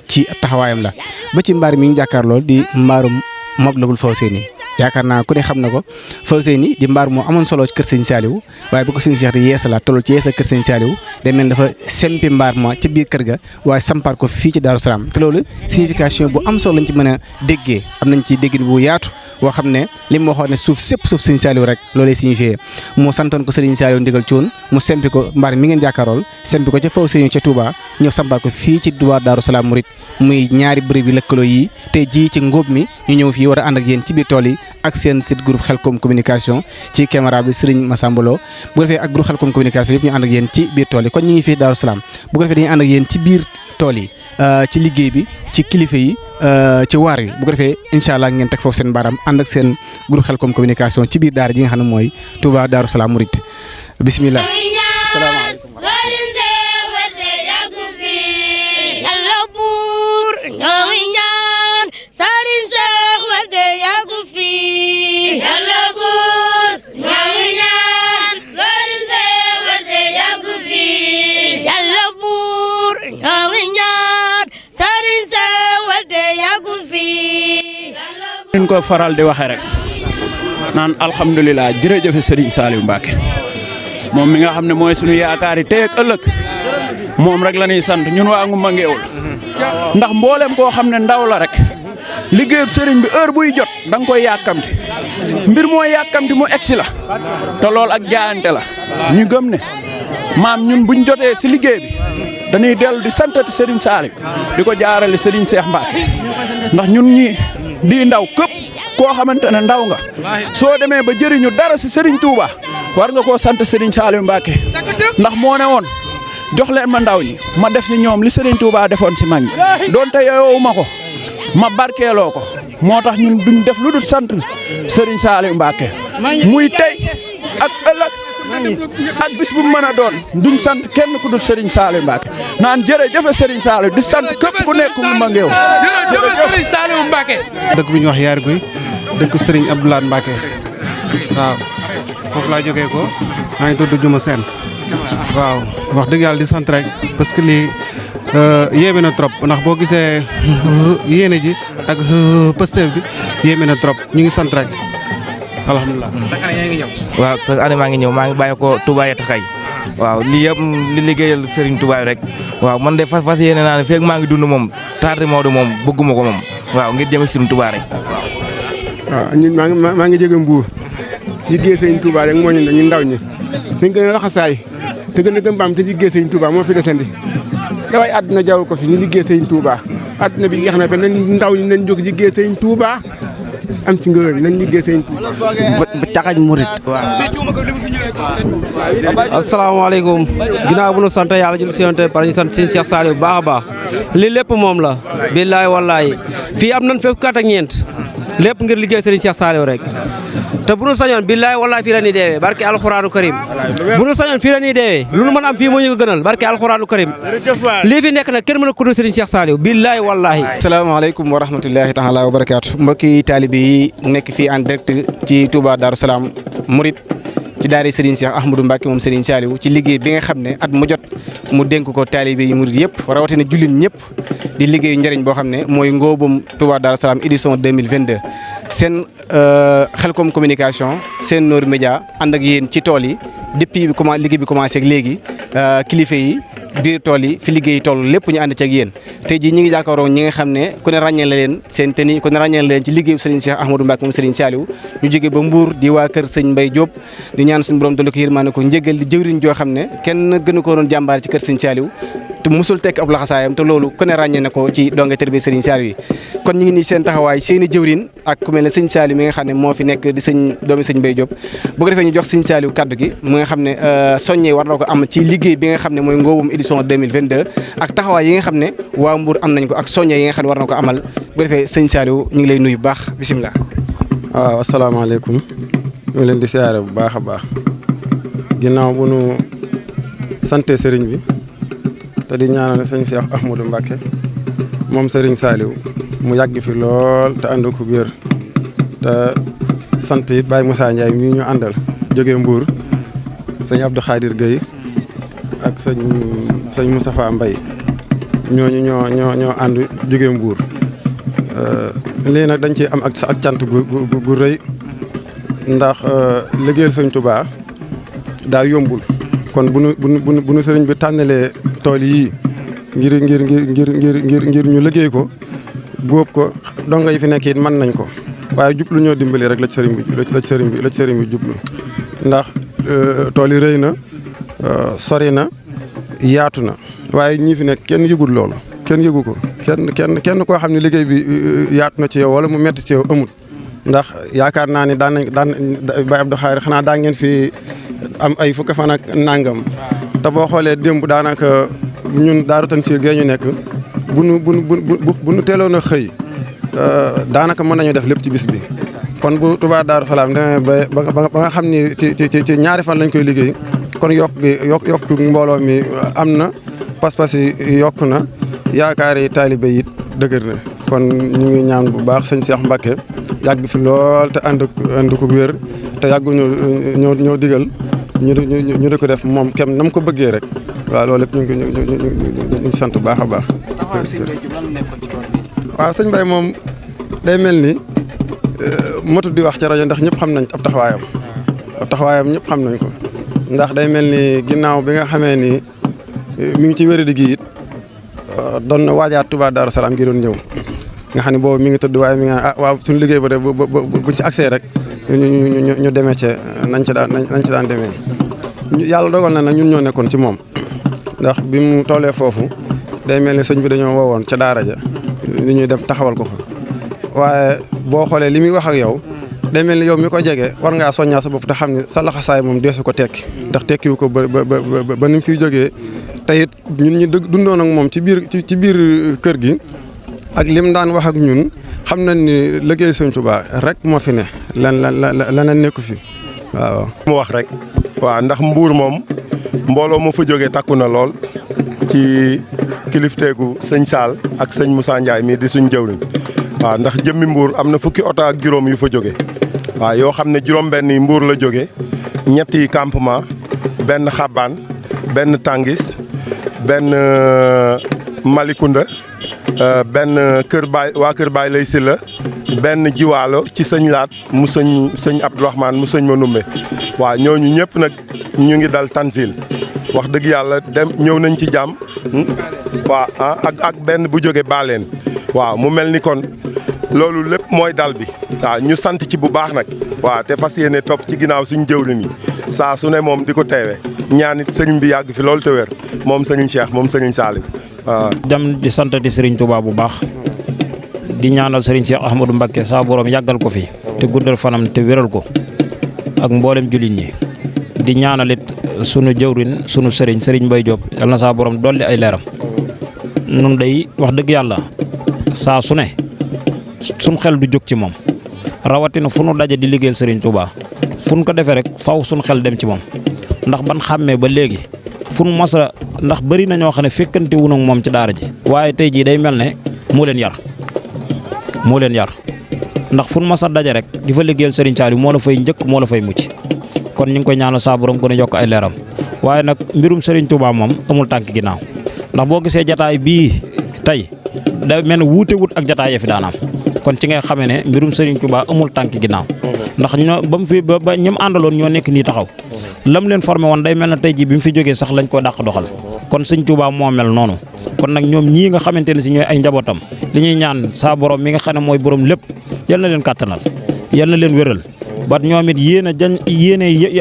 Speaker 2: ci taxawaayam la ba ci mbaar mi ñu jàkkaar lool di mbaarum Matlabul Fawzayni yaakaar naa ku ne xam na ko Fawzayni di mbaar moo amoon solo ci kër Serigne Saliou waaye bu ko Serigne Cheikh di yeesalaat tolloo ci yeesal kër Serigne Saliou day mel dafa sempi mbaar ma ci biir kër ga waaye sampaat ko fii ci Darou Salam te loolu signification bu am solo lañ ci mën a déggee am nañ ci déggin bu yaatu boo xam ne li mu waxoon ne suuf Serigne Saliou rek loolee signifié moo santoon ko Serigne Saliou ndigal coon mu sempi ko mbaar mi ngeen jàkkaarool sempi ko ca Fawzayni ca Touba ñëw sampaat ko fii ci Touba Darou Salam Mouride muy ñaari bërëb yi lëkkaloo yi te ji ci ngóob mi ñu ñëw fii war a ànd ak yéen ci biir tool yi ak seen site groupe Xelkom communication ci caméra bi Serigne Massamba Lo bu ko defee ak groupe Xelkom communication yëpp ñu ànd ak yéen ci biir tool yi kon ñu ngi fii Darou Salam bu ko defee dañuy ànd ak yéen ci biir tool yi ci liggéey bi ci kilifa yi ci waar yi bu ko defee incha allah ngeen teg foofu seen baaraam ànd ak seen groupe Xelkom communication ci biir daara ji nga xam ne mooy Touba Darou Salam Mouride bisimilah. asalaamaaleykum.
Speaker 15: ñu ko faral di waxee rek naan alhamdulilah jërëjëf Serigne Saliou Mbacke moom mi nga xam ne mooy suñu yaakaar yi tey ak ëllëg moom rek la ñuy sant ñun waa Ngoumba Ngeewul ndax mboolem koo xam ne ndaw la rek liggéeyub Serigne bi heure buy jot da nga koy yàkkamti mbir mooy yàkkamti mu egsi la te lool ak jaayante la ñu gëm ne maam ñun buñ jotee si liggéey bi dañuy dellu di santati Serigne Saliou di ko jaarale Serigne Cheikh Mbacke ndax ñun ñi di ndaw képp koo xamante ne ndaw nga soo demee ba jëriñu dara si Serigne Touba war nga koo sant Serigne Saliou Mbacke ndax moo ne woon jox leen ma ndaw ñi ma def si ñoom li Serigne Touba defoon si mag ñi doonte yooyu ma ko ma barkeeloo ko moo tax ñun duñ def lu dul sant Serigne Saliou Mbacke muy tey ak ëllëg ak bis bu mën a doon duñ sant kenn ku dul Serigne Saliou Mbacke naan jërëjëf Serigne Saliou di sant képp ku nekk Ngoumba Ngeewul jërëjëf Serigne Saliou Mbacke.
Speaker 2: dëkk bi ñu wax Yaar Guy dëkk Serigne Abdou Lahat Mbacke waaw foofu laa jógee ko maa ngi tudd Juma Sène waaw wax dëgg yàlla di sant rek parce que lii yéeme na trop ndax boo gisee yéene ji ak Pastef bi yéeme na trop ñu ngi sant rek alhamdulilah. chaque année yaa ngi ñëw.
Speaker 16: waaw chaque année maa ngi ñëw maa ngi bàyyi ko Touba Yataxay waaw lii yëpp li liggéeyal Serigne Touba rek waaw man de fas yéene naa ne feeg maa ngi dund moom taati Maodo moom bëgguma ko moom waaw ngir jëm Serigne Touba rek waaw.
Speaker 17: waaw ñun maa ngi jóge Mbuur liggéey sëñ Touba rek moo ñu ne ñun ndaw ñi dañ gën a laxasaay te gën a gëm baam te liggéey sëñ Touba moo fi desandi daway àdduna jaww ko fi ñu liggéey sëñ Touba àdduna bi yeex na ba nañ ndaw ñi nañ jóg liggéey sëñ Touba am si ngërëm nañ liggéey sëñ Touba
Speaker 18: bu taxañ murit waaw asalaamaaleykum ginnaaw bu nu sant yàlla jul siyonte par ñu sant sëñ Cheikh Saliou bu baax a baax lii lépp moom la billaay wallaay fii am nañ fekk kat ak ñeent lépp ngir liggéey sëriñ Cheikh Saliou rek te bu nu sañoon billaay wallaay fii la ñuy deewee barke alxuraanu karim bu nu sañoon fii la ñuy deewee lu nu mën am fii moo ñu ko gënal barke alxuraanu karim lii fi nekk nag kenn mën a kudu sëriñ Cheikh Saliou billaay wallaay
Speaker 2: asalaamaaleykum wa rahmatullahi taala wa barakaatu mbokki taalibe yi nekk fii en direct ci Touba Darou Salam Mouride ci daara Serigne Cheikh Ahmadou Mbacke moom Serigne Saliou ci liggéey bi nga xam ne at mu jot mu dénk ko taalibe yi murid yëpp rawatina jullit ñëpp di liggéeyu njëriñ boo xam ne mooy ngóobum Touba Darou Salam édition 2022 seen Khelcom communication seen Nour Média ànd ak yéen ci tool yi depuis liggéey bi commencé ak léegi kilifa yi biir tool yi fi liggéey toll lépp ñu ànd ci ak yéen tey jii ñi ngi jàkkaaroo ñi nga xam ne ku ne ràññee la leen seen teni ku ne ràññee la leen ci liggéeyu Serigne Cheikh Ahmadou Mbacke moom Serigne Saliou ñu jóge ba Mbour di waa kër sëñ Mbaye Diop di ñaan suñu borom dolli ko yërmaane ko njëgal di jëwriñ joo xam ne kenn gënu ko doon jàmbaar ci kër sëñ Saliou te musul tekk ab laxasaayam te loolu ku ne ràññee na ko ci donga tër bi Serigne Saliou yi kon ñu ngi nii seen taxawaay seen i jëwriñ ak ku mel ne sëñ Saliou mi nga xam ne moo fi nekk di doomi sëñ Mbaye Diop bu ko defee ñu jox sëñ Saliou kaddu gi mu nga xam ne soññee war na ko am ci liggéey bi nga xam ne mooy ngóobum édition 2022 ak taxawaay yi nga xam ne waa Mbour am nañ ko ak soññee yi nga xam ne war na ko amal bu ko defee sëñ Saliou ñu ngi lay nuyu bu baax bisimilah.
Speaker 17: waaw asalaamaaleykum ñu ngi leen di siyaare bu baax a baax ginnaaw bu nu sante sëriñ bi te di ñaanal sëñ Cheikh Ahmadou Mbacke moom sëriñ Saliou mu yàgg fi lool te ànd ko wér te sant it Baye Moussa Ndiaye mii ñu àndal jógee Mbour sëñ Abdou Khadir Gueye ak sëñ Moustapha Mbaye ñooñu ñoo ànd jógee Mbour lii nag dañ ci am ak cant gu rëy ndax liggéeyal sëñ Touba daa yombul kon bu nu sëriñ bi tànnalee tool yii ngir ñu liggéey ko góob ko donga yi fi nekk it mën nañ ko waaye jublu ñoo dimbali rek la ci sëriñ bi jublu ndax tool yi rëy na sori na yaatu na waaye ñii fi nekk kenn yëgul loolu kenn yëgu ko kenn koo xam ne liggéey bi yaatu na ci yow wala mu metti ci yow amul ndax yaakaar naa ni daan Baye Abdou Khadre xanaa daa ngeen fi am ay fukki fan ak nangam te boo xoolee démb daanaka ñun Daaru Tansiir gee ñu nekk bu nu teeloon a xëy daanaka mën nañu def lépp ci bis bi kon bu Touba Darou Salam demee ba nga xam ni ci ñaari fan lañ koy liggéey kon yokk mbooloo mi am na pas-pas yi yokk na yaakaar yi taalibe yi dëgër na kon ñu ngi ñaan bu baax sëñ Cheikh Mbacke yàgg fi lool te ànd ko wér te yàggu ñoo digal ñu di ko def moom kem nam ko bëggee rek waaw loolu lépp ñu ngi sant bu baax a baax. waaw sëñ Mbaye moom day mel ni motu di wax ci rajo ndax ñëpp xam nañ ab taxawaayam ñëpp xam nañ ko ndax day mel ni ginnaaw bi nga xamee ni mi ngi ci wéradi gi it doon na waajaat Touba Darou Salam gi doon ñëw nga xam ne boobu mi ngi tëdd waaye mi ngi waaw suñu liggéey ba de buñ ci accès rek ñu demee ca nañ ci daan demee yàlla dogal na nag ñun ñoo nekkoon ci moom ndax bi mu tollee foofu day mel ni sëñ bi dañoo woowoon ca daara ja li ñuy dem taxawal ko fa waaye boo xoolee li muy wax ak yow day mel ni yow mi ko jege war ngaa soññaa sa bopp te xam ne sa laxasaay moom deesu ko tekki ndax tekkiwu ko ba ni mu fiy jógee te it ñun ñi dundoon ak moom ci biir kër gi ak lim daan wax ak ñun xam nañ ni liggéey sëñ Touba rek moo fi ne leneen nekku fi waaw.
Speaker 19: mu wax rek waaw ndax Mbour moom mbooloo mu fa jógee takku na lool ci kilifteegu sëñ Saal ak sëñ Moussa Ndiaye mii di suñ jëwriñ waaw ndax jëmmi Mbour am na fukki oto ak juróom yu fa jóge waaw yoo xam ne juróom-benn yi Mbour la jóge ñetti campement benn xabaan benn tàngis benn Malicounda benn waa kër Baay lay si la benn jiwaalo ci sëñ Laat mu sëñ Abdourahmane mu sëñ Manumbe waaw ñooñu ñëpp nag ñu ngi dal Tanzil wax dëgg yàlla dem ñëw nañ ci jàmm waaw ak benn bu jóge Baleen waaw mu mel ni kon loolu lépp mooy dal bi waaw ñu sant ci bu baax nag waaw te fas yéene topp ci ginnaaw suñu jëwriñ yi saa su ne moom di ko teewee ñaanit sëriñ bi yàgg fi loolu te wér moom sëriñ Cheikh moom sëriñ Saliou waaw.
Speaker 20: dem di santati sëriñ Touba bu baax di ñaanal sëriñ Cheikh Ahmadou Mbacké saa borom yàggal ko fi te guddal fanam te wéral ko ak mboolem jullit ñi di ñaanalit sunu jëwriñ sunu sëriñ Mbaye Diop yal na saa borom dolli ay leeram nun day wax dëgg yàlla saa su ne suñ xel du jóg ci moom rawatina fu nu daje di liggéeyal sëriñ Touba fu nu ko defee rek faw suñ xel dem ci moom ndax ban xàmmee ba léegi fu nu masa ndax bëri na ñoo xam ne fekkante wu nag moom ci daara ji waaye tey jii day mel ne moo leen yar ndax fu nu masa daje rek di fa liggéeyal sëriñ Saliou moo la fay njëkk moo la fay mucc kon ñu ngi koy ñaanal saa borom gën a yokk ay leeram waaye nag mbirum sëriñ Touba moom amul tànk ginnaaw ndax boo gisee jataay bii tey da mel ne wuute wut ak jataay ya fi daanaam kon ci ngay xamee ne mbirum sëriñ Touba amul tànk ginnaaw ndax ñoo ba mu fi ba ñim àndaloon ñoo nekk nii taxaw lam leen formé woon day mel ne tey jii bi mu fi jógee sax lañ ko dàq doxal kon sëñ Touba moo mel noonu kon nag ñoom ñii nga xamante ne si ñooy ay njabootam li ñuy ñaan saa borom mi nga xam ne mooy borom lépp yal na leen kàttanal yal na leen wéral ba ñoom it yéene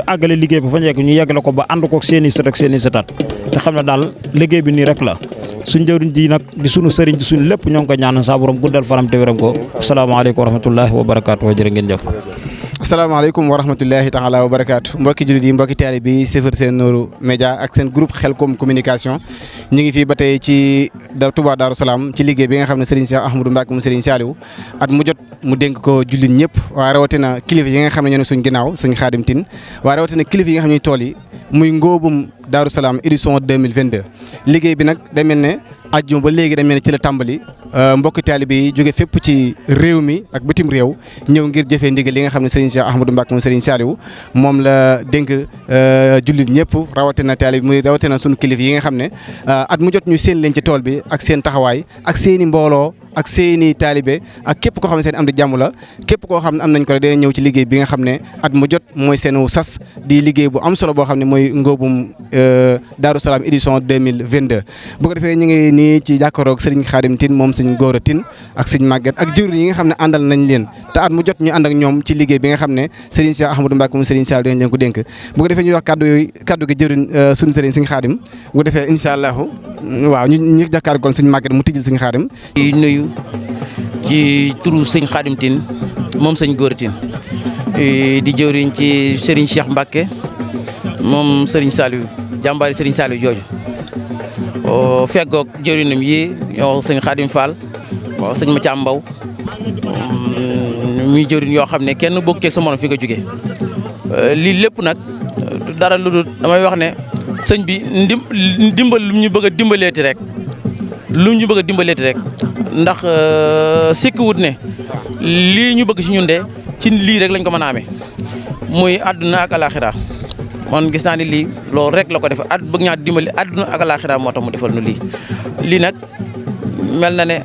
Speaker 20: àggale liggéey ba fa njëkk ñu yeggale ko ba ànd ko seen i sët ak seen i sëtaat te xam ne daal liggéey bi nii rek la suñ jëwriñ ji nag di sunu sëriñ di suñu lépp ñoo ngi ko ñaanal saa borom guddal fanam te wéram ko asalaamaaleykum wa rahmatullahi wa barakaatu jërë ngeen jëf.
Speaker 2: asalaamaaleykum wa rahmatullahi taala wa barakaatu mbokki jullit yi mbokki taalibe bi sifar seen Nourou Média ak seen groupe Khelcom communication ñu ngi fii ba tey ci Touba Darou Salaam ci liggéey bi nga xam ne Serigne Cheikh Ahmadou Mbacké mu Serigne Saliou at mu jot mu dénk ko jullit ñëpp waaye rawatina kilifa yi nga xam ne ñoo ne suñ ginnaaw sëñ Khadim Tine waaye rawatina kilifa yi nga xam ne tool yi muy ngóobum Darou Salaam édition 2022 liggéey bi nag day mel ne ajjuma ba léegi day mel ne ci la tàmbali mbokki taalibe yi jóge fépp ci réew mi ak bitim réew ñëw ngir jëfee ndigal li nga xam ne Serigne Cheikh Ahmadou Mbacké mu Serigne Saliou moom la dénk jullit ñëpp rawatina taalibe muy rawatina sunu kilifa yi nga xam ne at mu jot ñu seen leen ci tool bi ak seen taxawaay ak seeni mbooloo ak seeni taalibe ak képp koo xam ne seen am di jàmm la képp koo xam ne am nañ ko rek dina ñëw ci liggéey bi nga xam ne at mu jot mooy seenu sas di liggéey bu am solo boo xam ne mooy ngóobum Darou Salaam édition 2022 bu ko defee ñu ngi nii ci jàkkaaroog Serigne Khadim Tine moom Serigne Gora Tine ak Serigne Maguette ak jëwriñ yi nga xam ne àndal nañ leen te at mu jot ñu ànd ak ñoom ci liggéey bi nga xam ne Serigne Cheikh Ahmadou Mbacké moom Serigne Saliou dañ leen ko dénk bu ko defee ñu wax kaddu gi jëwriñ suñu Serigne Serigne Khadim bu ko defee incha allahu waaw ñu jàkkaarloo kon Serigne Maguette mu tijjil Serigne Khadim
Speaker 21: di nuyu ci turu Serigne Khadim Tine moom Serigne Gora Tine di jëwriñ ci Serigne Cheikh Mbacké moom Serigne Saliou jàmbaari Serigne Saliou jooju feggoog jëwriñam yi ñoo sëñ Khadim Fall waaw sëñ Mathiam Mbaw muy jëwriñ yoo xam ne kenn bokk ceeg sa morom fi nga jógee lii lépp nag dara lu dul damay wax ne sëñ bi dimbal lu ñu bëgg a dimbaleeti rek ndax sikki wut ne lii ñu bëgg si ñun de ci lii rek lañ ko mën a amee muy àdduna ak alaxira man gis naa ni lii loolu rek la ko def bëgg ñaa dimbali àdduna ak alaxira moo tax mu defal nu lii nag mel na ne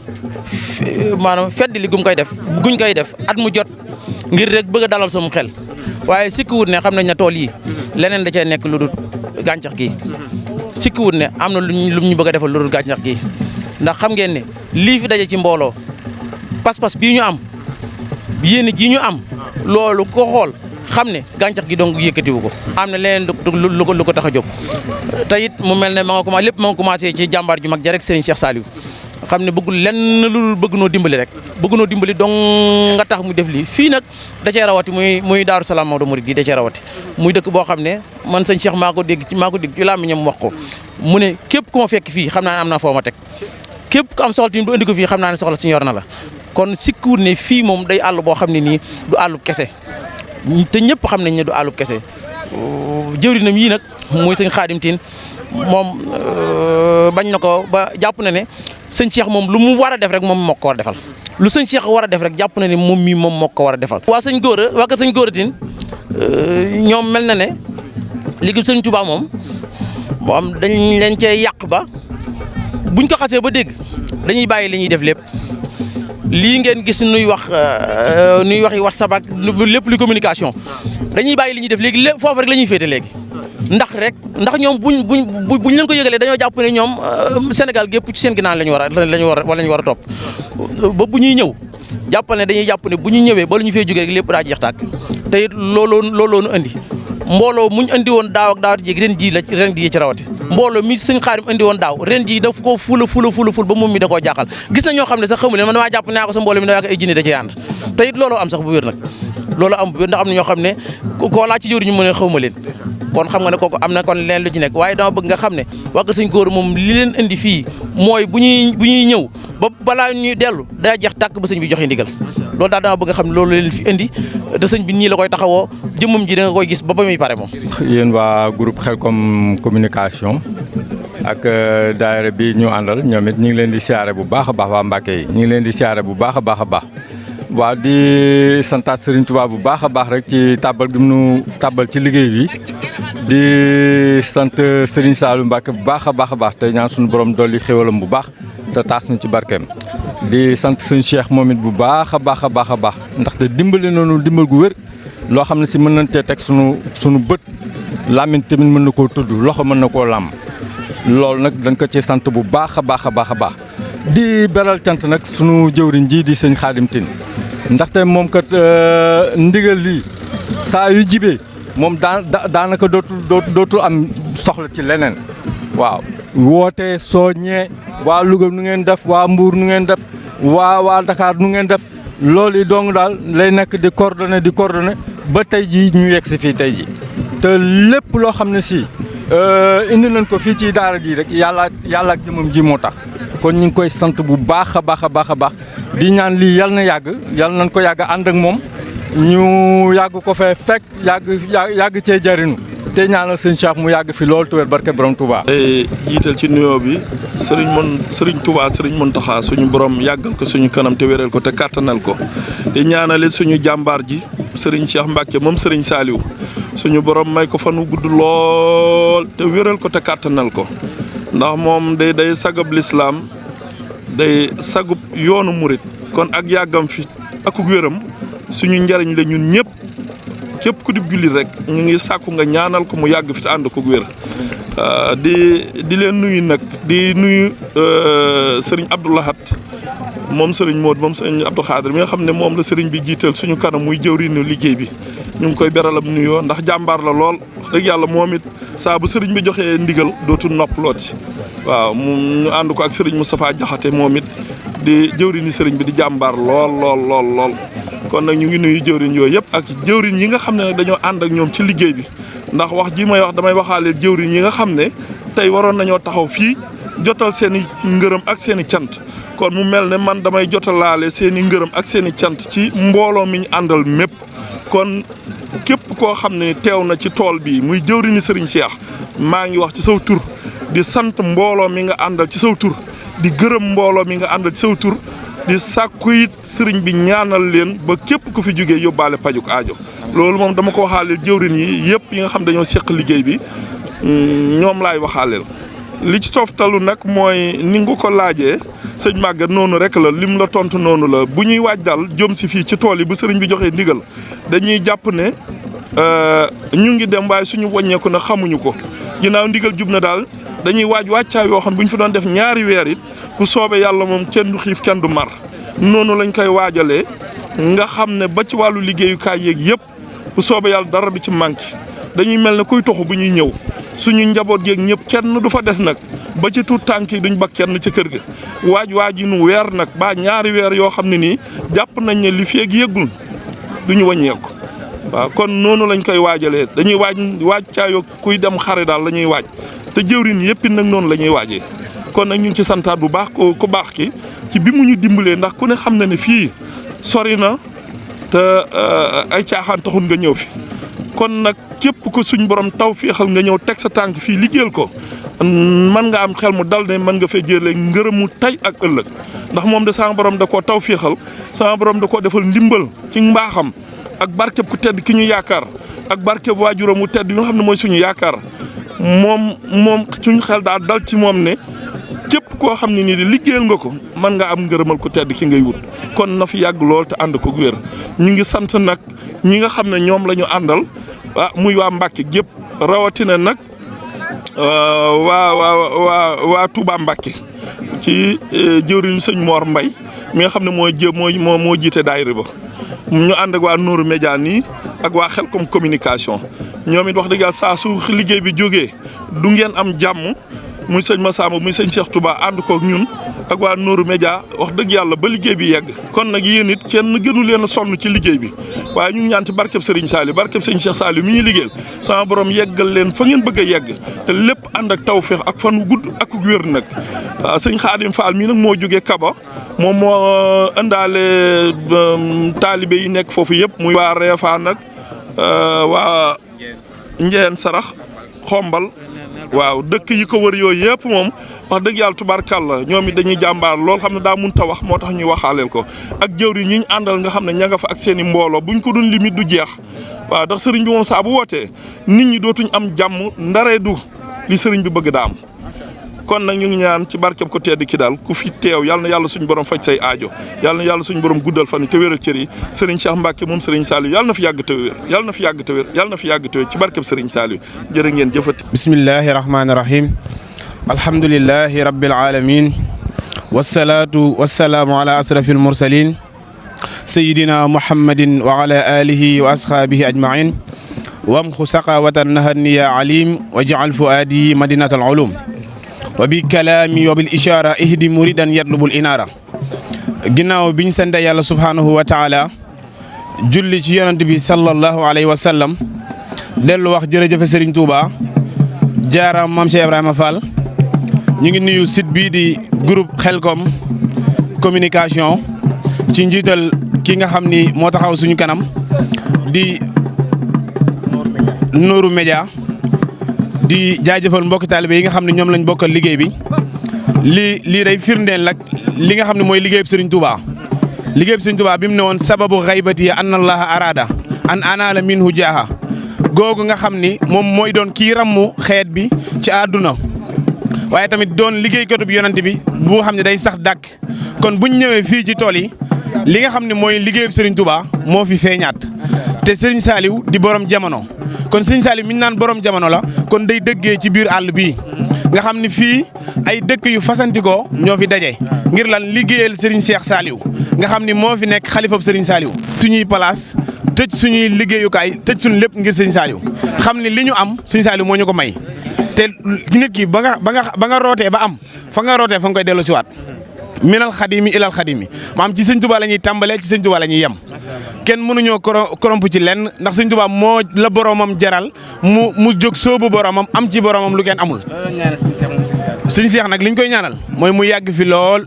Speaker 21: maanaam fedd li guñ koy def at mu jot ngir rek bëgg a dalal sama xel waaye sikkiwut ne xam nañ ne tool yi leneen da cee nekk lu dul gàncax gi sikkiwut ne am na lu ñu bëgg a defal lu dul gàncax gi ndax xam ngeen ne lii fi daje ci mbooloo pas-pas bii ñu am yéen ji ñu am loolu ko xool xam ne gàncax gi donc yëkkatiwu ko am na leneen lu ko tax a jóg te it mu mel ne ma nga commencé ci jàmbaar ju mag ja rek Serigne Cheikh Saliou xam ne bëggul lenn lu bëgg noo dimbali donc nga tax mu def lii fii nag da cee rawati muy Darou Salaam Maodo Mouride gi da cee rawati muy dëkk boo xam ne man sëñ Cheikh maa ko dégg ci làmmiñam wax ko mu ne képp ku ma fekk fii xam naa ne am naa foo ma teg képp ku am soxla tamit du indi ko fii xam naa ne soxla si yor na la kon sikkiwut ne fii moom day àll boo xam ne nii du àllub kese te ñëpp xam nañ ne du àllub kese jëwrinam yii nag muy sëñ Khadim Tine moom bañ na ko ba jàpp na ne sëñ Cheikh moom lu mu war a def rek moom moo ko war a defal lu sëñ Cheikh war a def rek jàpp na ne moom mii moom moo ko war a defal. waa sëñ Gora Tine ñoom mel na ne liggéey sëñ Touba moom dañ leen cee yàq ba buñ ko xasee ba dégg dañuy bàyyi li ñuy def lépp. lii ngeen gis nuy waxi WhatsApp ak lépp lu communication dañuy bàyyi li ñuy def léegi foofu rek la ñuy féete léegi ndax ñoom buñ leen ko yëgalee dañoo jàpp ne ñoom Sénégal gépp ci seen ginnaaw lañu war a topp ba bu ñuy ñëw jàppal ne dañuy jàpp ne bu ñu ñëwee ba lu ñu fee jógee rek lépp daa jeex tàkk te it looloo nu andi mbooloo muñ andi woon daaw ak daawati jéeg ren jii ci rawati mbooloo mi sëñ Xaadim andi woon daaw ren jii daf ko ful ba moom mi da koo jaaxal gis na ñoo xam ne sax xamu leen man damaa jàpp ne ko sa mbooloo mi da ay jinne da ci ànd te it looloo am sax bu wér nag loolu am bu wér ndax am na ñoo xam ne koo laa ci jëwri ñu mën a xawma leen kon xam nga ne kooku am na kon leen lu ci nekk waaye dama bëgg nga xam ne waa kër sëñ góor moom li leen indi fii mooy bu ñuy ñëw ba balaa ñuy dellu daa jeex tàkk ba sëñ bi joxe ndigal loolu daal dama bëgg nga xam ne loolu leen fi indi te sëñ bi nii la koy taxawoo jëmmam ji da nga koy gis ba muy pare moom.
Speaker 3: yéen waa groupe Khelcom communication ak daayira bi ñu àndal ñoom it ñu ngi leen di siyaare bu baax a baax waa Mbàkke yi ñu ngi leen di siyaare bu baax a baax a baax waaw di santaat Serigne Touba bu baax a baax rek ci tàbbal gi mu tàbbal ci liggéey bi di sant Serigne Saliou Mbacke bu baax a baax te ñaan suñu borom dolli xéwalam bu baax te taas na ci barkeem di sant suñu Cheikh moom it bu baax a baax ndaxte dimbali nañu dimbal gu wér loo xam ne si mën nañ cee teg sunu bët làmmiñ tamit mën na koo tudd loxo mën na koo làmm loolu nag dañ ko ci sant bu baax a baax di beral cant nag sunu jëwriñ ji di sëñ Xaadim Tine ndaxte moom kat ndigal lii saa yu jibee moom daanaka dootul am soxla ci leneen waaw woote soññee waa Louga nu ngeen def waa Mbour nu ngeen def waa Dakar nu ngeen def loolu yi dong daal lay nekk di coordonné ba tey ji ñu yegg si fii tey ji te lépp loo xam ne si indi nañ ko fii ci daara ji rek yàlla ak jëmam ji moo tax kon ñu ngi koy sant bu baax a baax di ñaan lii yal na yàgg yal nañ ko yàgg ànd ak moom ñu yàgg ko fee fekk yàgg cee jariñu te ñaanal sëñ Cheikh mu yàgg fi loolu tuwér barke borom Touba.
Speaker 22: jiital ci nuyoo bi Serigne Touba Serigne Mountakha suñu borom yàggal ko suñu kanam te wéral ko te kàttanal ko di ñaanale suñu jàmbaar ji Serigne Cheikh Mbacke moom Serigne Saliou suñu borom may ko fanu gudd lool te wéral ko te kàttanal ko ndax moom day sagab lislaam day sagub yoonu murit kon ak yàggam fi akuk wéram suñu njariñ la ñun ñëpp képp ku di jullit rek ñu ngi sàkku nga ñaanal ko mu yàgg fi te ànd ko wér di leen nuyu nag di nuyu sëriñ Abdou Lahad moom sëriñ Modou moom sëriñ Abdou Khadir mi nga xam ne moom la sëriñ bi jiital suñu kanam muy jëwriñu liggéey bi ñu ngi koy beralam nuyoo ndax jàmbaar la lool dëgg yàlla moom it saa bu sëriñ bi joxee ndigal dootul noppalooti waaw ñu ànd ko ak sëriñ Moustapha Diakhaté moom it di jëwriñu sëriñ bi di jàmbaar lool kon nag ñu ngi nuyu jëwriñ yooyu yëpp ak jëwriñ yi nga xam ne nag dañoo ànd ak ñoom ci liggéey bi ndax wax ji may wax damay waxaale jëwriñ yi nga xam ne tey waroon nañoo taxaw fii jotal seen i ngërëm ak seen i cant kon mu mel ne man damay jotalaale seen i ngërëm ak seen i cant ci mbooloo mi ñu àndal mépp kon képp koo xam ne teew na ci tool bi muy jëwriñu sëriñ Cheikh maa ngi wax ci saw tur di sant mbooloo mi nga àndal ci saw tur di gërëm mbooloo mi nga àndal ci saw tur di sàkku it sëriñ bi ñaanal leen ba képp ku fi jógee yóbbaale pajuk aajo loolu moom dama ko waxaaleel jëwriñ yi yëpp yi nga xam dañoo seq liggéey bi ñoom laay waxaaleel li ci toftalu nag mooy ni nga ko laajee sëñ Maguette noonu rek la lim la tontu noonu la bu ñuy waaj daal jëm si fii ci tool yi bu sëriñ bi joxee ndigal dañuy jàpp ne ñu ngi dem waaye suñu wàññeeku na xamuñu ko ginnaaw ndigal jub na daal dañuy waaj wàccaay yoo xam bu ñu fi doon def ñaari weer it bu soobee yàlla moom kenn du xiif kenn du mar noonu lañ koy waajalee nga xam ne ba ci wàllu liggéeyukaay yeeg yëpp bu soobee yàlla dara du ci manqué dañuy mel ne kuy toxu bu ñuy ñëw suñu njaboot yeeg ñëpp kenn du fa des nag ba ci tuut tànk yi duñ ba kenn ca kër ga waaj yi nu weer nag ba ñaari weer yoo xam ne nii jàpp nañ ne li feeg yëggul duñu wàññeeku waaw kon noonu lañ koy waajalee dañuy waaj caayoo kuy dem xare daal la ñuy waaj te jëwriñ yëpp nag noonu la ñuy waajee kon nag ñu ngi ci santaat bu baax ku baax ki ci bi mu ñu dimbalee ndax ku ne xam na ne fii sori na te ay caaxaan taxul nga ñëw fi kon nag képp ko suñ borom taw féexal nga ñëw teg sa tànk fii liggéeyal ko mën nga am xel mu dal ne mën nga fee jëlee ngërëmu tey ak ëllëg ndax moom de sama borom da koo taw féexal sama borom da koo defal ndimbal ci mbaaxam ak barkeb ku tedd ki ñu yaakaar ak barkeb waajuram mu tedd yi nga xam ne mooy suñu yaakaar moom suñu xel daa dal ci moom ne képp koo xam ne nii di liggéeyal nga ko mën nga am ngërëmal ku tedd ki ngay wut kon na fi yàgg lool te ànd ko wér ñu ngi sant nag ñi nga xam ne ñoom la ñu àndal muy waa Mbàkke gépp rawatina nag waa Touba Mbàkke ci jëwriñu sëñ Mor Mbay mi nga xam ne moo jiite daayira ba ñu ànd ak waa Nourou Média nii ak waa Xelcom communication ñoom it wax dëgg yàlla saa su liggéey bi jógee du ngeen am jàmm muy sëñ Massamba muy sëñ Cheikh Touba ànd kook ñun ak waa Nourou Média wax dëgg yàlla ba liggéey bi yegg kon nag yéen it kenn gënu leen a sonn ci liggéey bi waaye ñu ngi ñaan ci barkeb Serigne Saliou barkeb sëñ Cheikh Saliou mi ñu liggéeyal sama borom yeggal leen fa ngeen bëgg a yegg te lépp ànd ak tawféex ak fan wu gudd ak wér nag sëñ Khadim Fall mii nag moo jógee Kaba moom moo ëndaale taalibe yi nekk foofu yëpp muy waa Réfa nag waa Njeen Sarax Xombal waaw dëkk yi ko wër yooyu yëpp moom wax dëgg yàlla tubaarkàlla ñoom it dañuy jàmbaar lool xam ne daa munta wax moo tax ñuy waxaaleel ko ak jëwriñ ñi ñu àndal nga xam ne ña nga fa ak seen i mbooloo buñ ko doon limite du jeex waaw ndax sëriñ bi moom saa bu wootee nit ñi dootuñ am jàmm ndaree du li sëriñ bi bëgg daa am kon nag ñu ngi ñaan ci barkeb ko tedd ki daal ku fi teew yal na yàlla suñu borom faj say aajo yal na yàlla suñu borom guddal fan te wéral cër yi Serigne Cheikh Mbacke moom Serigne Saliou yal na fi yàgg te wér yal na fi yàgg te wér yal na fi yàgg te wér ci barkeb Serigne Saliou jërë ngeen jëfati.
Speaker 4: bismillahi rahmaani rahim alhamdulillahi rabbil alamin wasalaatu wasalaamu ala asrafil mursalin sayidina muhammadin wa ala alihi wa ashaabihi ajmain wamxu saqawatan nahanniya alim wa jaal fuaadi madinatal ulum wa bi kalaami wa bil ishaara ihdi muridan yatlubul inaara ginnaaw bi ñu sant yàlla subhaanahu wa taala julli ci yonent bi sallallahu alayhi wa sallam dellu wax jërëjëfe Serigne Touba jaaraam Mame Cheikh Ibrahima Fall ñu ngi nuyu site bii di groupe Xelcom communication ci njiital ki nga xam ni moo taxaw suñu kanam di Nourou Média di jaajëfal mbokki taalibe yi nga xam ne ñoom lañ bokkal liggéey bi lii day firndeel nag li nga xam ne mooy liggéeyub Serigne Touba liggéeyub Serigne Touba bi mu ne woon sababu xaybati anna allaha arada an anaala minhu jaaha googu nga xam ni moom mooy doon kii rammu xeet bi ci àdduna waaye tamit doon liggéeykatub yonent bi bu xam ne day sax dàkk kon buñ ñëwee fii ci tool yi li nga xam ne mooy liggéeyub Serigne Touba moo fi feeñaat te Serigne Saliou di borom jamono kon Serigne Saliou mi ñu naan borom jamono la kon day dëggee ci biir àll bii nga xam ni fii ay dëkk yu fasantikoo ñoo fi daje ngir lan liggéeyal Serigne Cheikh Saliou nga xam ni moo fi nekk xalifab Serigne Saliou suñuy place tëj suñuy liggéeyukaay tëj suñu lépp ngir Serigne Saliou xam ni li ñu am Serigne Saliou moo ñu ko may te nit ki ba nga rootee ba am fa nga rootee fa nga koy dellu siwaat minal xadimi ilal xadimi maam ci Sëñ Tuubaa la ñuy tàmbalee ci Sëñ Tuubaa la ñuy yem kenn mënuñoo koromp ci lenn ndax Sëñ Tuubaa moo la boromam jaral mu jóg soobu boromam am ci boromam lu kenn amul. Sëñ Seex nag li ñu koy ñaanal mooy mu yàgg fi lool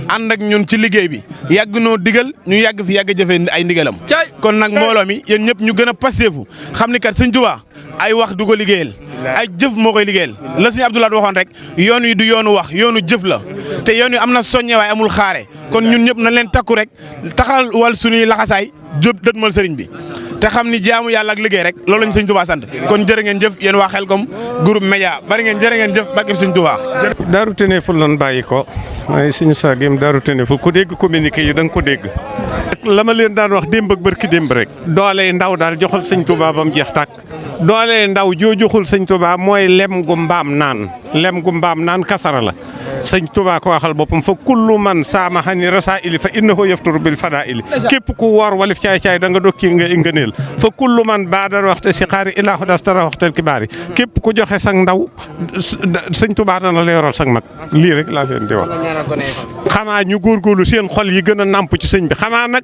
Speaker 4: ànd ak ñun ci liggéey bi yàgg noo digal ñu yàgg fi yàgg jëfee ay ndigalam kon nag mbooloo mi yéen ñëpp ñu gën a passeefu xam ni kat Sëñ Tuubaa ay wax du ko liggéeyal ay jëf moo koy liggéeyal la Sëñ Abdoulaye waxoon rek yoon wi du yoonu wax yoonu jëf la te yoon wi am na soññe waaye amul xaare kon ñun ñëpp nañ leen takku rek taxawal suñuy laxasaay jëf dëtmal sëriñ bi te xam ni jaamu yàlla ak liggéey rek loolu lañ Sëñ Tuubaa sant kon jërë ngeen jëf yéen waa Xelcom groupe Média bari ngeen jërë ngeen jëf barkeb Sëñ Tuubaa
Speaker 5: Daaru Ténéful lan bàyyi ko mooy suñu saagim Daaru Ténéful ku dégg communiqué yi da nga ko dégg la ma leen daan wax démb ak barki démb rek doole ndaw daal joxul Sëñ Tuubaa ba mu jeex tàkk doole ndaw joo joxul Sëñ Tuubaa mooy lem gu mbaam naan kasara la Sëñ Tuubaa ko waxal boppam fa kullu man saamahani rasaa'ili fa innahu yafturu bil fadaa'ili képp ku woor walif caay-caay da nga dokki nga ngëneel fa kullu man baadar waxte si xaari ilaahu dastara waxtel kibaari képp ku joxe sang ndaw Sëñ Tuubaa dana la yoral sang mag lii rek laa leen di wax xanaa ñu góorgóorlu seen xol yi gën a nàmp ci sëñ bi xanaa nag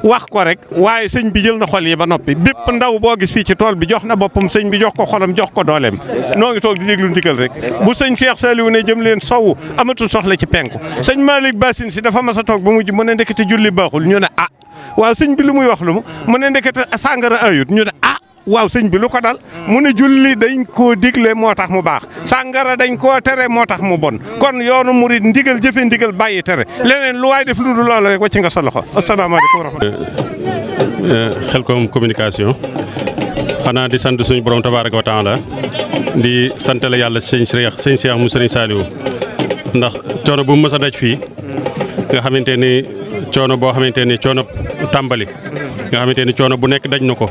Speaker 5: wax ko rek waaye sëñ bi jël na xol yi ba noppi bépp ndaw boo gis fii ci tool bi jox na boppam sëñ bi jox ko xolam jox ko dooleem noo ngi toog di déglu ndigal rek bu sëñ Cheikh Saliou ne jëm leen sow amatul soxla ci penku sëñ Malick Bassine si dafa mas a toog ba mujj mu ne ndekete julli baaxul ñu ne ah waaw sëñ bi lu muy wax lu mu ne ndekete sàngara ayut ñu ne ah waaw sëñ bi lu ko dal mu ne julli dañ koo digle moo tax mu baax sàngara dañ koo tere moo tax mu bon kon yoonu murid ndigal jëfe ndigal bàyyi tere leneen lu waay def lu dul loolu rek wàcc nga sa loxo asalaamaaleykum wa rahmatulah.
Speaker 23: Xelcom communication xanaa di sant suñu borom tabaaraka wa taala di santale yàlla sëñ Cheikh mu sëriñ Saliou ndax coono bu mu mës a daj fii nga xamante ni coono boo xamante ni coono tàmbali nga xamante ni coono bu nekk daj na ko.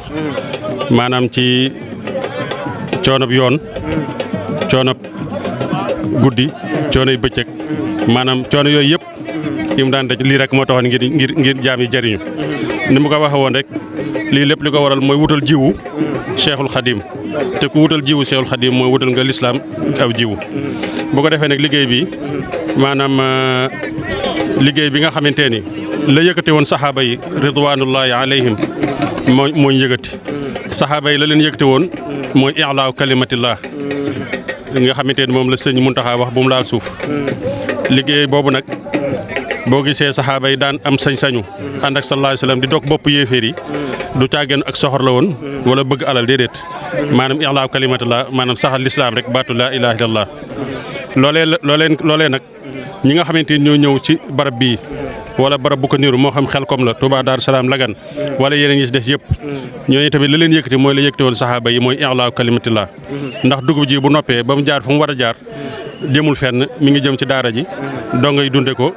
Speaker 23: maanaam ci coonob yoon coonob guddi coonoy bëccëg maanaam coono yooyu yëpp yi mu daan daj lii rek moo taxoon ngir jaam yi jëriñu ni mu ko waxee woon rek lii lépp li ko waral mooy wutal jiwu Cheikhul Khadim te ku wutal jiwu Cheikhul Khadim mooy wutal nga lislaam aw jiwu bu ko defee nag liggéey bi maanaam liggéey bi nga xamante ni la yëkkati woon saxaaba yi ridwanullahi alayhim mooy yëkkati saxaaba yi la leen yëkkati woon mooy i'laa kalimatillah nga xamante ni moom la sëñ Muntaxa wax bu mu laal suuf liggéey boobu nag boo gisee saxaaba yi daan am sañ-sañu ànd ak sallallahu alayhi wa sallam di dog bopp yéeféer yi du càggeen ak soxor la woon wala bëgg alal déedéet maanaam i'laa kalimatillah maanaam saxal lislaam rek baatu laa ilaaha illallah loolee nag ñi nga xamante ni ñoo ñëw ci barab bii wala barab bu ko niiru moo xam Xelkom la Touba Darou Salaam Lagan wala yeneen yi ci des yëpp ñooñu tamit la leen yëkkati mooy la yëkkati woon saxaaba yi mooy i'laa kalimatillah ndax dugub ji bu noppee ba mu jaar fu mu war a jaar jëmul fenn mi ngi jëm ci daara ji dongo yi dunde ko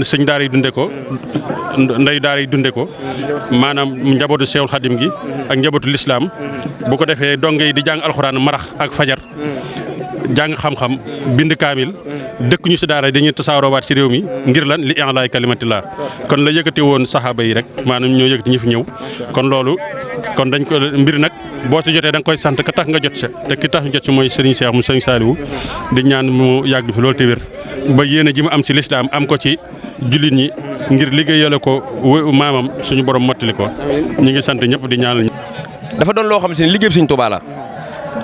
Speaker 23: sëñ daara yi dunde ko ndey daara yi dunde ko maanaam njabootu Seexul Xadim gi ak njabootu lislaam bu ko defee dongo yi di jàng alxuraan marax ak fajar jàng xam-xam bind kaamil dëkk ñu si daara dañuy tasaaroowaat ci réew mi ngir lan li i'laa kalimatillah kon la yëkkati woon saxaaba yi rek maanaam ñoo yëkkati ñi fi ñëw kon loolu kon dañ ko mbir nag boo ci jotee da nga koy sant ka tax nga jot sa te ki tax nga jot si mooy Serigne Cheikh mu Serigne Saliou di ñaan mu yàgg fi loolu te wér ba yéene ji mu am ci lislaam am ko ci jullit ñi ngir liggéeyale ko maamam suñu borom mottali ko ñu ngi sant ñëpp di ñaanal
Speaker 6: dafa doon loo xam si ne liggéey Sëñ Tuubaa la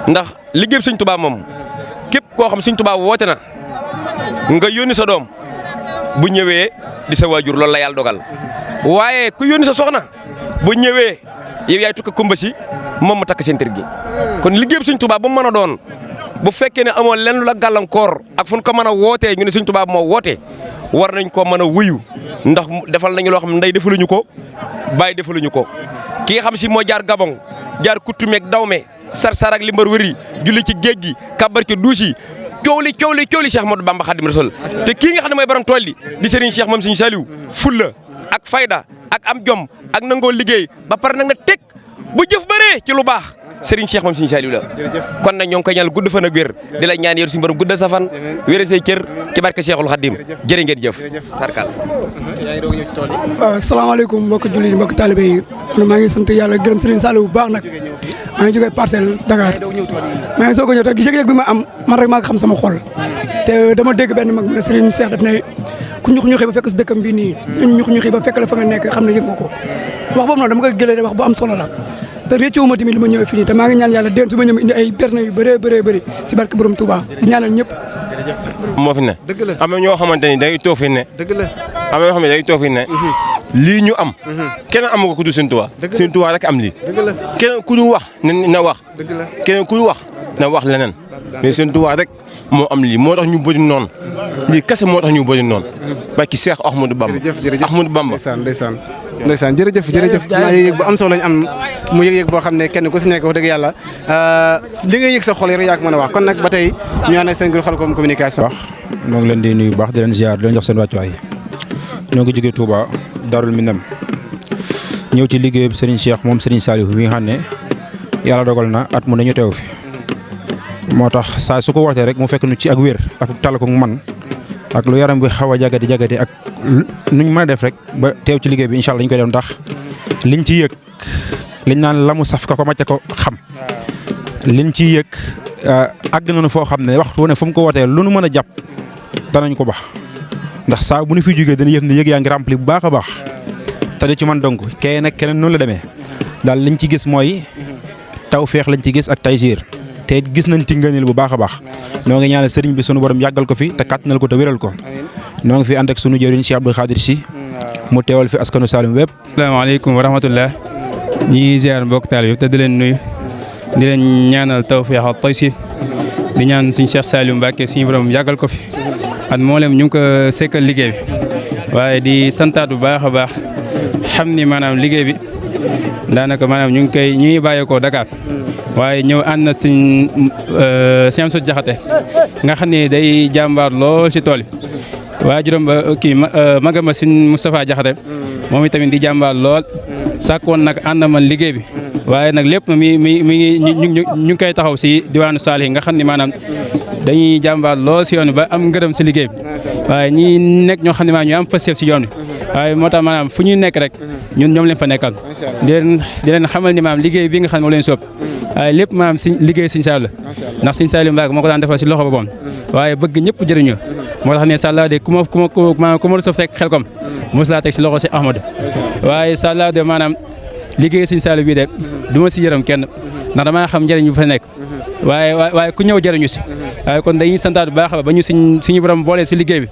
Speaker 6: ndax liggéey Sëñ Tuubaa moom képp koo xam Sëñ Tuubaa woote na nga yónni sa doom bu ñëwee di sa waajur loolu la yàlla dogal waaye ku yónni sa soxna bu ñëwee yow yaay tukka kumba si moom mu takk seen tër gi kon liggéey Sëñ Tuubaa bu mu mën a doon bu fekkee ne amoo lenn lu la gàllankoor ak fu ñu ko mën a wootee ñu ne Sëñ Tuubaa moo woote war nañ koo mën a wuyu ndax defal nañu loo xam ne ndey defaluñu ko bàyyi defaluñu ko ki nga xam si moo jaar Gabon jaar Coutume ak Dawme sar ak limbar wëri julli ci géej gi kabar ci duus yi coow li Cheikh Ahmadou Bamba Khadim Rasul te kii nga xam ne mooy borom tool yi di Serigne Cheikh moom Serigne Saliou fulla ak fayda ak am jom ak nangoo liggéey ba pare nag nga teg bu jëf bëree ci lu baax Serigne Cheikh moom Serigne Saliou la kon nag ñoo ngi koy ñaanal gudd fan ak wér di la ñaan yor suñu borom guddal sa fan wér say cër ci barke Cheikhul Khadim jërë ngeen jëf tarkal
Speaker 7: waaw asalaamaaleykum mbokk jullit yi mbokk talibé yi maa ngi sant yàlla gërëm Serigne Saliou bu baax nag maa ngi jógee Parcelles Dakar maa ngi soog a ñëw te yëg-yëg bi ma am man rek maa ngi xam sama xol te dama dégg benn mag ne Serigne Cheikh daf ne ku ñuxi ba fekk si dëkkam bi nii ñuxi ba fekk la fa nga nekk xam ne yëg nga ko wax boobu noonu dama koy gëlee wax bu am solo la te réccu ma tamit li ma ñëwee fii nii te maa ngi ñaan yàlla déen su ma ñëw indi ay berne yu bëree ci barke borom Touba di ñaanal ñëpp
Speaker 6: moo fi ne am na ñoo xamante ni day toog fi ne am na ñoo xam ne day toog fi ne lii ñu am keneen amu ko ku dul Sëñ Tuubaa Sëñ Tuubaa rek am lii keneen ku ñu wax na wax keneen ku ñu wax na wax leneen mais Sëñ Tuubaa rek moo am lii moo tax ñu bëri noonu lii kese moo tax ñu bëri noonu barki Seex Ahmadou Bamba Ahmadou Bamba
Speaker 2: ndeysaan jërëjëf naa yëg-yëg bu am solo lañ am mu yëg-yëg boo xam ne kenn ku si nekk wax dëgg yàlla li nga yëg sa xol rek yaa ko mën a wax kon nag ba tey ñu ànd ak seen groupe Khelcom communication.
Speaker 8: ñoo ngi leen di nuyu bu baax di leen ziar di leen jox seen wàccuwaay ñoo ngi jógee Touba Darul Minam ñëw ci liggéeyu Serigne Cheikh moom Serigne Saliou mi nga xam ne yàlla dogal na at mu ne ñu teew fi moo tax saa su ko wootee rek mu fekk nu ci ak wér ak tal ko man ak lu yaram bi xaw a jagati ak nuñ mën a def rek ba teew ci liggéey bi incha allah dañu koy def ndax liñ ci yëg liñ naan la mu saf ka ko macca ko xam liñ ci yëg àgg nañu foo xam ne waxtu wu ne fu mu ko wootee lu nu mën a jàpp danañ ko baax ndax saa bu nu fi jógee dañuy yëf ne yëg yaa ngi rempli bu baax a baax te du ci man donc keneen noonu la demee daal liñ ci gis mooy tawfeex lañ ci gis ak taysiir te gis nañ ci ngëneel bu baax a baax noo ngi ñaanal sëriñ bi sunu borom yàggal ko fi te kàttanal ko te wéral ko noo ngi fi ànd ak sunu jëriñ Cheikh Abdou Khadir Sy mu teewal fi askanu Saloum wépp.
Speaker 24: asalaamaaleykum wa rahmatullah ñi ziar mbokk taal yëpp te di leen nuyu di leen ñaanal tawfeex ak taysiir di ñaan suñu Cheikh Saliou Mbacké suñu borom yàggal ko fi at mboolem ñu ngi ko sekkal liggéey bi waaye di santaat bu baax a baax xam ni maanaam liggéey bi daanaka maanaam ñu ngi bàyyeekoo Dakar waaye ñëw ànd na suñ Amsou Diakhaté nga xam ne day jàmbaar lool si tool yi waaye juróom ba kii magama suñ Moustapha Diakhaté moom itamit di jàmbaar lool sàkkoon nag ànd man liggéey bi waaye nag lépp mi ngi ñu ngi koy taxaw si diwaanu Salih nga xam ne maanaam dañuy jàmbaar lool si yoon bi ba am ngërëm si liggéey bi waaye ñi nekk ñoo xam ne maanaam ñu am pësteef si yoon bi waaye moo tax maanaam fu ñuy nekk rek ñun ñoom leen fa nekkal di leen xamal ni maanaam liggéey bi nga xam ne moo leen soob waaye lépp maanaam si liggéey Sëñ Saliou la ndax Sëñ Saliou Mbacke moo ko daan defal si loxo boppam waaye bëgg ñëpp jëriñoo moo tax ne sàllaa de ku ma sa fekk xel kom mos laa teg si loxo si Ahmadou waaye sàllaa de maanaam liggéey Sëñ Saliou bii de du ma si yërëm kenn ndax damaa xam njëriñ bu fa nekk waaye ku ñëw jëriñu si waaye kon dañuy santaat bu baax ba ñu suñu borom boole si liggéey bi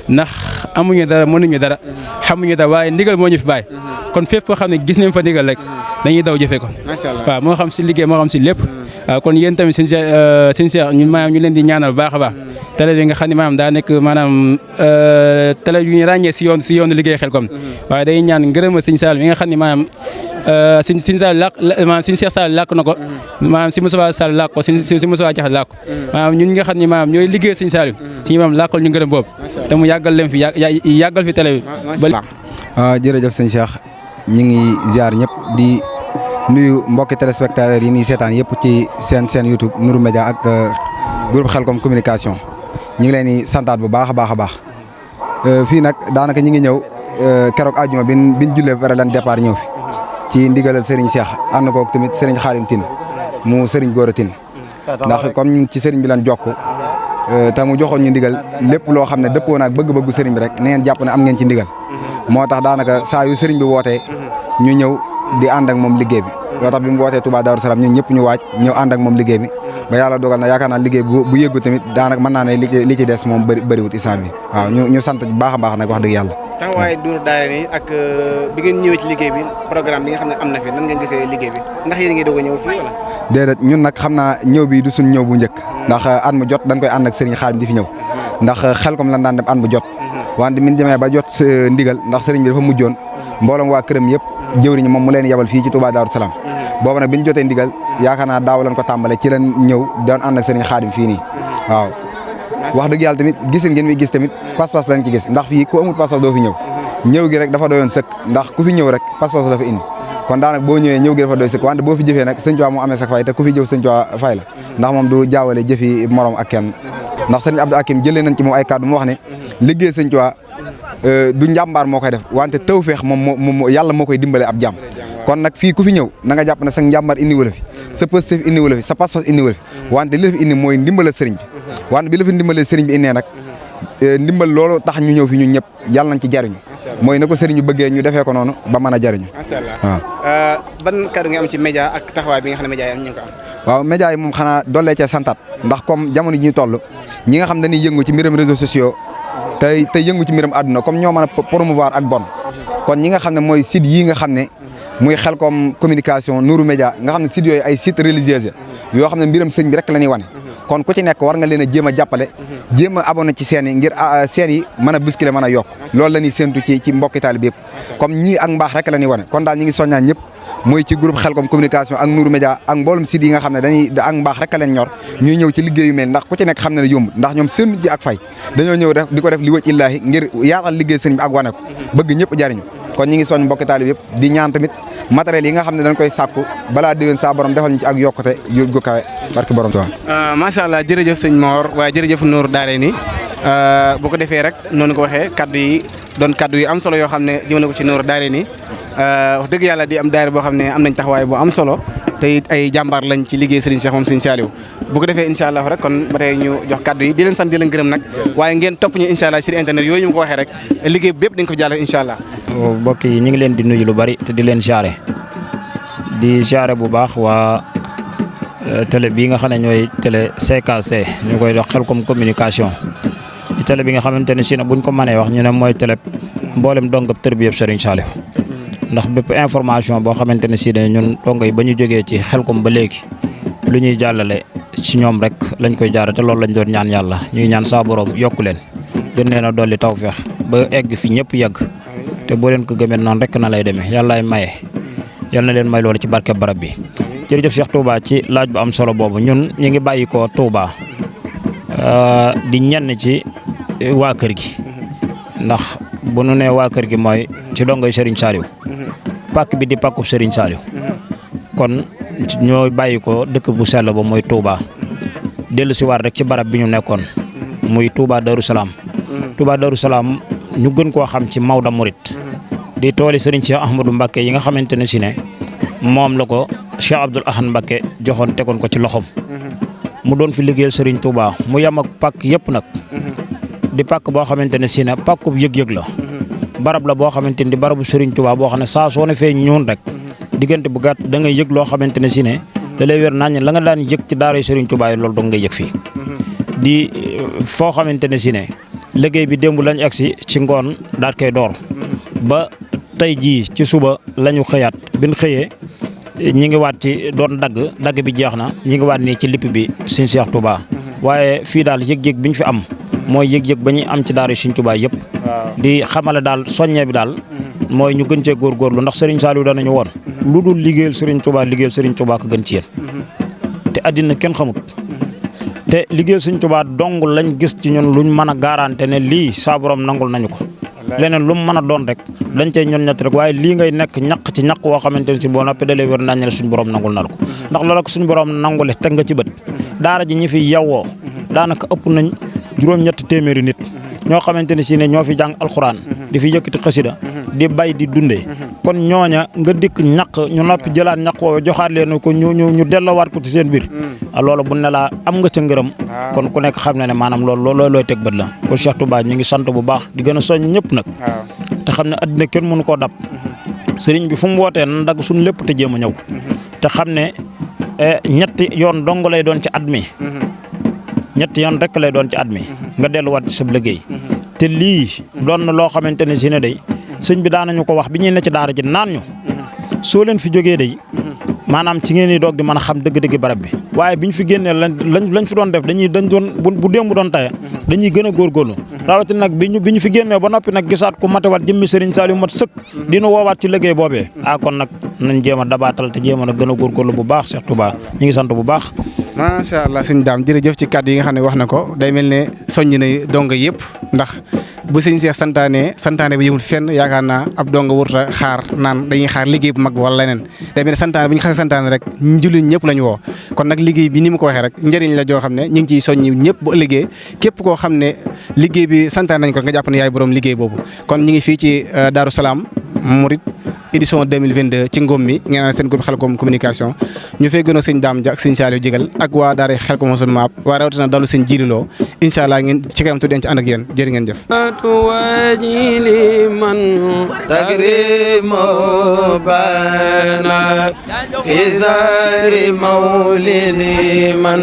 Speaker 24: ndax amuñu dara mënuñu dara xamuñu dara waaye ndigal moo ñu fi bàyyi kon fépp foo xam ne gis nañ fa ndigal rek dañuy daw jëfee ko waaw moo xam si liggéey moo xam si lépp waaw kon yéen tamit Sëñ Cheikh ñu maanaam ñu leen di ñaanal bu baax a baax télé bi nga xam ne maanaam daa nekk maanaam télé yu ñu ràññee si yoonu liggéey Xelcom waaye day ñaan ngërëma Sëñ Saliou mi nga xam ne maanaam Sëñ Saliou làkk maanaam Sëñ Cheikh Saliou làkk na ko maanaam si Moustapha Saliou làkk ko si Moustapha Diakhaté làkk ko maanaam ñun nga xam ne maanaam ñooy liggéey Sëñ Saliou si maanaam làkkal ñu ngërëm boobu te mu yàggal leen fi yàggal fi télé bi
Speaker 9: jërëjëf Sëñ Cheikh ñu ngi ziar ñëpp di nuyu mbokki téléspectateurs yi nii seetaan yëpp ci seen YouTube Nourou Média ak groupe Xelcom communication ñu ngi leen di santaat bu baax a baax a baax fii nag daanaka ñu ngi ñëw keroog àjjuma biñ jullee ba pare lan départ ñëw fi ci ndigalal Serigne Cheikh ànd koog tamit Serigne Khadim Tine mu Serigne Gora Tine ndax comme ci Serigne bi lan jokk te mu joxoon ñu ndigal lépp loo xam ne dëppoo naag bëgg-bëggu Serigne bi rek na ngeen jàpp ne am ngeen ci ndigal moo tax daanaka saa yu Serigne bi wootee ñu ñëw di ànd ak moom liggéey bi loo tax bi mu wootee Touba Darou Salam ñun ñëpp ñu waaj ñëw ànd ak moom liggéey bi ba yàlla dogal na yaakaar naa liggéey bu yëggu tamit daanaka mën naa ne li ci des moom bëriwut instant bi waaw ñu sant bu baax a baax nag wax dëgg yàlla.
Speaker 2: taxawaay Nourou Darayni ak bi ngeen ñëwee ci liggéey bi programme bi nga xam ne am na fi nan ngeen gisee liggéey bi ndax yéen a ngi doog a ñëw fii wala.
Speaker 9: déedéet ñun nag xam naa ñëw bi du suñ ñëw bu njëkk ndax at mu jot dañ koy ànd ak Serigne Khadim di fi ñëw ndax Xelcom lan daan dem at mu jot wante min demee ba jot ndigal ndax Serigne bi dafa mujjoon mbooloom waa këram yëpp jëwriñ moom mu leen yebal fii ci Touba Darou Salam boobu nag bi ñu jotee ndigal yaakaar naa daaw lañ ko tàmbale ci leen ñëw doon ànd ak Serigne Khadim fii nii waaw wax dëgg yàlla tamit gisin ngeen mi gis tamit pas-pas lañ ci gis ndax fii ku amul pas-pas doo fi ñëw gi rek dafa doyoon sëkk ndax ku fi ñëw rek pas-pas la fa indi kon daanaka boo ñëwee ñëw gi dafa doy sëkk wante boo fi jëfee nag Sëñ Tuubaa moo amee sa fay te ku fi jëf Sëñ Tuubaa fay la ndax moom du jaawale jëfi morom ak kenn ndax Sëñ Abdou Hakim jëlee nañ ci moom ay kàddu mu wax ne liggéey Sëñ Tuubaa du njàmbaar moo koy def wante tawfeex moom yàlla moo koy dimbale ab jàmm kon nag fii ku fi ñëw na nga jàpp ne sa njàmbaar indi wala fi sa positif indi wala fi sa pas-pas indi wala fi wante li la fi indi mooy ndimbalal sëriñ bi wante bi la fi ndimbalee sëriñ bi indee nag ndimbal loolu tax ñu ñëw fi ñun ñëpp yàlla nañ ci jariñu mooy na ko sëriñ bi bëggee ñu defee ko noonu ba mën a jariñu
Speaker 2: waaw ban kàddu nga am ci média ak taxawaay bi nga xam ne média yi am ñu ngi ko am
Speaker 9: waaw média yi moom xanaa dollee cee santaat ndax comme jamono ji ñu toll ñi nga xam dañuy yëngu ci mbiram réseaux sociaux tey yëngu ci mbiram àdduna comme ñoo mën a promouvoir ak bon kon ñi nga xam ne mooy site yi nga xam ne muy Xelcom communication Nourou Média nga xam ne site yooyu ay site religieux yoo xam ne mbiram sëñ bi rek la ñuy wane kon ku ci nekk war nga leen a jéem a jàppale jéem a abonné ci seen yi ngir seen yi mën a bousculer mën a yokk loolu la ñuy séntu ci mbokki taalibe yëpp comme ñii ak mbaax rek la ñuy wane kon daal ñi ngi soññaan ñëpp mooy ci groupe Xelcom communication ak Nourou Média ak mboolum site yi nga xam ne dañuy ak mbaax rek a leen ñor ñuy ñëw ci liggéey yu mel ndax ku ci nekk xam ne yomb ndax ñoom seen ji ak fay dañoo ñëw def di ko def li wëcc illaahi ngir yaatal liggéey sëñ bi ak wane ko bëgg ñëpp jariñu kon ñi ngi soñ mbokki taalibe yëpp di ñaan tamit matériel yi nga xam ne dañ koy sàkku balaa déwén saa borom defal ñu ci ak yokkute gu kawe barke borom Tuubaa.
Speaker 2: macha allah jërëjëf sëñ Mor waaye jërëjëf Nourou Darayni bu ko defee rek noonu ko waxee kaddu yi doon kaddu yi am solo yoo xam ne jëmale ko ci Nourou Darayni wax dëgg yàlla di am daayira boo xam ne am nañ taxawaay bu am solo te it ay jàmbaar lañ ci liggéey Serigne Cheikh moom Serigne Saliou bu ko defee incha allah rek kon ba tey ñu jox kaddu yi di leen sant di leen gërëm nag waaye ngeen topp ñu incha allah sur internet yooyu ñu ko waxee rek liggéey bépp dañ ko jàllale incha allah.
Speaker 20: mbokk yi ñu ngi leen di nuyu lu bari te di leen jaare bu baax waa télé bii nga xam ne ñooy télé CKC ñu koy wax Xelcom communication télé bi nga xamante ne si ne buñ ko mënee wax ñu ne mooy télé mboolem dongab tërbiya Serigne Saliou ndax bépp information boo xamante ne si ne ñun dongo yi ba ñu jógee ci Xelcom ba léegi lu ñuy jàllale ci ñoom rek lañ koy jaare te loolu lañ doon ñaan yàlla ñuy ñaan saa borom yokku leen gën leen a dolli tawfeex ba egg fi ñëpp yegg te boo leen ko gëmee noonu rek na lay demee yàllaay maye yal na leen may loolu ci barke barab bi. jërëjëf Cheikh Touba ci laaj bu am solo boobu ñun ñu ngi bàyyi ko Touba di ñenn ci waa kër gi ndax bu nu nee waa kër gi mooy ci dongoy Serigne Saliou pàkk bi di pàkkub Serigne Saliou kon ñoo bàyyi ko dëkk bu sell ba mooy Touba dellu si waat rek ci barab bi ñu nekkoon muy Touba Darou Salaam. Touba Darou Salaam ñu gën koo xam ci Maodo Mouride di tooli Serigne Cheikh Ahmadou Mbacké yi nga xamante ne si ne moom la ko Cheikh Abdoul Ahad Mbacké joxoon tegoon ko ci loxom mu doon fi liggéeyal Serigne Touba mu yam ak pàkk yëpp nag di pàkk boo xamante ne si ne pàkkub yëg-yëg la barab la boo xamante ni di barabu Serigne Touba boo xam ne saa soo ne fee ñuun rek diggante bu gàtt da ngay yëg loo xamante ne si ne da lay wér nañ la nga daan yëg ci daara Serigne Touba yi loolu dong ngay yëg fii di foo xamante ne si ne liggéey bi démb lañ agsi ci ngoon daat koy door ba tey jii ci suba lañu xëyaat bin xëyee ñi ngi waat ci doon dagg bi jeex na ñi ngi waat nii ci lipp bi Serigne Cheikh Touba waaye fii daal yëg-yëg bi ñu fi am mooy yëg-yëg ba ñuy am ci daara Serigne Touba yëpp di xamale daal soññee bi daal mooy ñu gën cee góorgóorlu ndax Serigne Saliou danañu woon lu dul liggéeyal Serigne Touba ko gën ci yéen te àddina kenn xamut te liggéeyal Serigne Touba dong lañ gis ci ñun luñ mën a garanté ne lii saa borom nangul nañu ko leneen lu mu mën a doon rek dañ cey ñon ñett rek waaye lii ngay nekk ñaq ci ñaq woo xamante ne si boo noppi dalee wér nañ ne suñu borom nangul na la ko ndax loolu ko suñu borom nangule teg nga ci bët daara ji ñi fi yewwoo daanaka ëpp nañ juróom-ñetti téeméeri nit ñoo xamante ne si ne ñoo fi jàng alxuraan di fi yëkkati xasida di bay di dundee kon ñooña nga dikk ñaq ñu noppi jëlaat ñaq woo joxaat leen ko ñu delloowaat ko ci seen biir loolu bu ne laa am nga ca ngërëm kon ku nekk xam ne maanaam loolu looy teg bët la ko Cheikh Touba ñu ngi sant bu baax di gën a soññ ñëpp nag te xam ne addina kenn mënu koo dab sëriñ bi fu mu wootee nan dagg suñu lépp te jéem a ñëw te xam ne ñetti yoon dong lay doon ci at mi ñetti yoon rek lay doon ci at mi nga delluwaat ci sa liggéey te lii doon na loo xamante ne si ne day sëñ bi daanañu ko wax bi ñuy ne ci daara ji naan ñu soo leen fi jógee day maanaam ci ngeen di doog di mën a xam dëgg-dëgg barab bi waaye bi ñu fi génnee lañ fi doon def dañ doon bu démb doon taya dañuy gën a góorgóorlu rawatina nag bi ñu fi génnee ba noppi nag gisaat ku matewaat jëmmi Serigne Saliou mat sëkk dina woowaat ci liggéey boobee kon nag nañ jéem a dabaatal te jéem a gën a góorgóorlu bu baax Cheikh Touba ñu ngi sant bu baax.
Speaker 2: macha allah sëñ Dame jërëjëf ci kàddu yi nga xam ne wax na ko day mel ne soññ na donga yëpp ndax bu sëñ Cheikh santaane bi yëmul fenn yaakaar naa ab donga wurta xaar naan dañuy xaar liggéey bu mag bi wala leneen day mel ne santaane bu ñu xasee santaane rek jullit ñëpp la ñu woo kon nag liggéey bi ni mu ko waxee rek njëriñ la joo xam ne ñu ngi ciy soññ ñëpp bu ëllëgee képp koo xam ne liggéey bi santaane nañ ko nga jàpp ne yaay borom liggéey boobu kon ñu ngi fii ci Darou Salaam Mouride édition 2022 ci Ngom mi ngeen naan seen groupe Khelcom communication ñu fay gën a sëñ Dame Dia ak sëñ Saliou Jigal ak waa daara Khelcom mosul maap waa rawatina dalu sëñ Jililoo incha allah ngeen ci kanam tuddeen ci ànd ak yéen jërë ngeen jëf
Speaker 10: tuwajili man tagrimo bana fi zari mawlidi man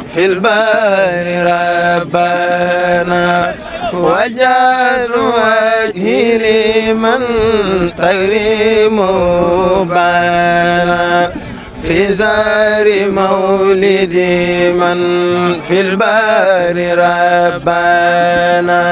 Speaker 10: fil bari rabbana وجعل وجهي لمن تكريم بانا في زار مولد من في البار ربنا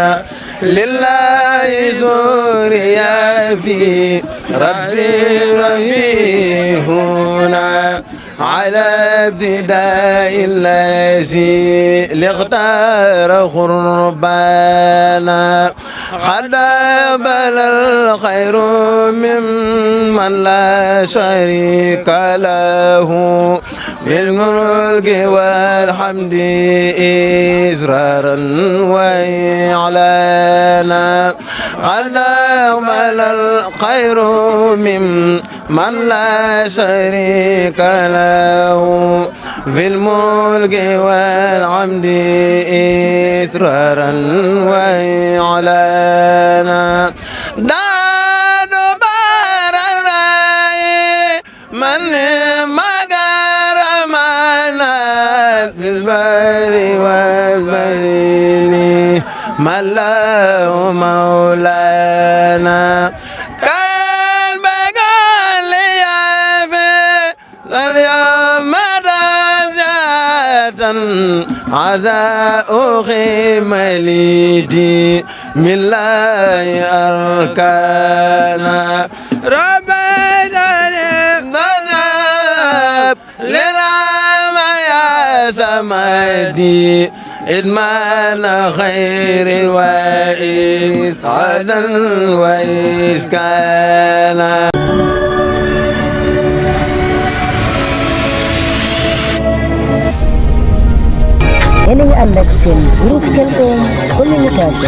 Speaker 10: لله سوريا في ربي هنا على ابتداء الذي لاختار قربانا قد بل الخير ممن لا شريك له بالملك والحمد إسرارا وإعلانا قد بل الخير ممن لا شريك له في الملك والحمد إسرارا وإعلانا دان بارراي من مغار مانا في البر والبرين ملاه مولانا كان بقال يا في اليوم عزاء خمليدي من الله أركانا ربنا نذهب للعام يا سمدي إدمان خير وإسعادا وإسكانا
Speaker 11: yéen a ngi ànd ak seen groupe Khelcom communication.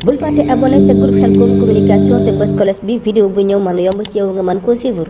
Speaker 11: bul fàtte abonné sa groupe Khelcom communication te bës cloche bi vidéo bu ñëw mën a yomb ci yow nga mën koo suivre.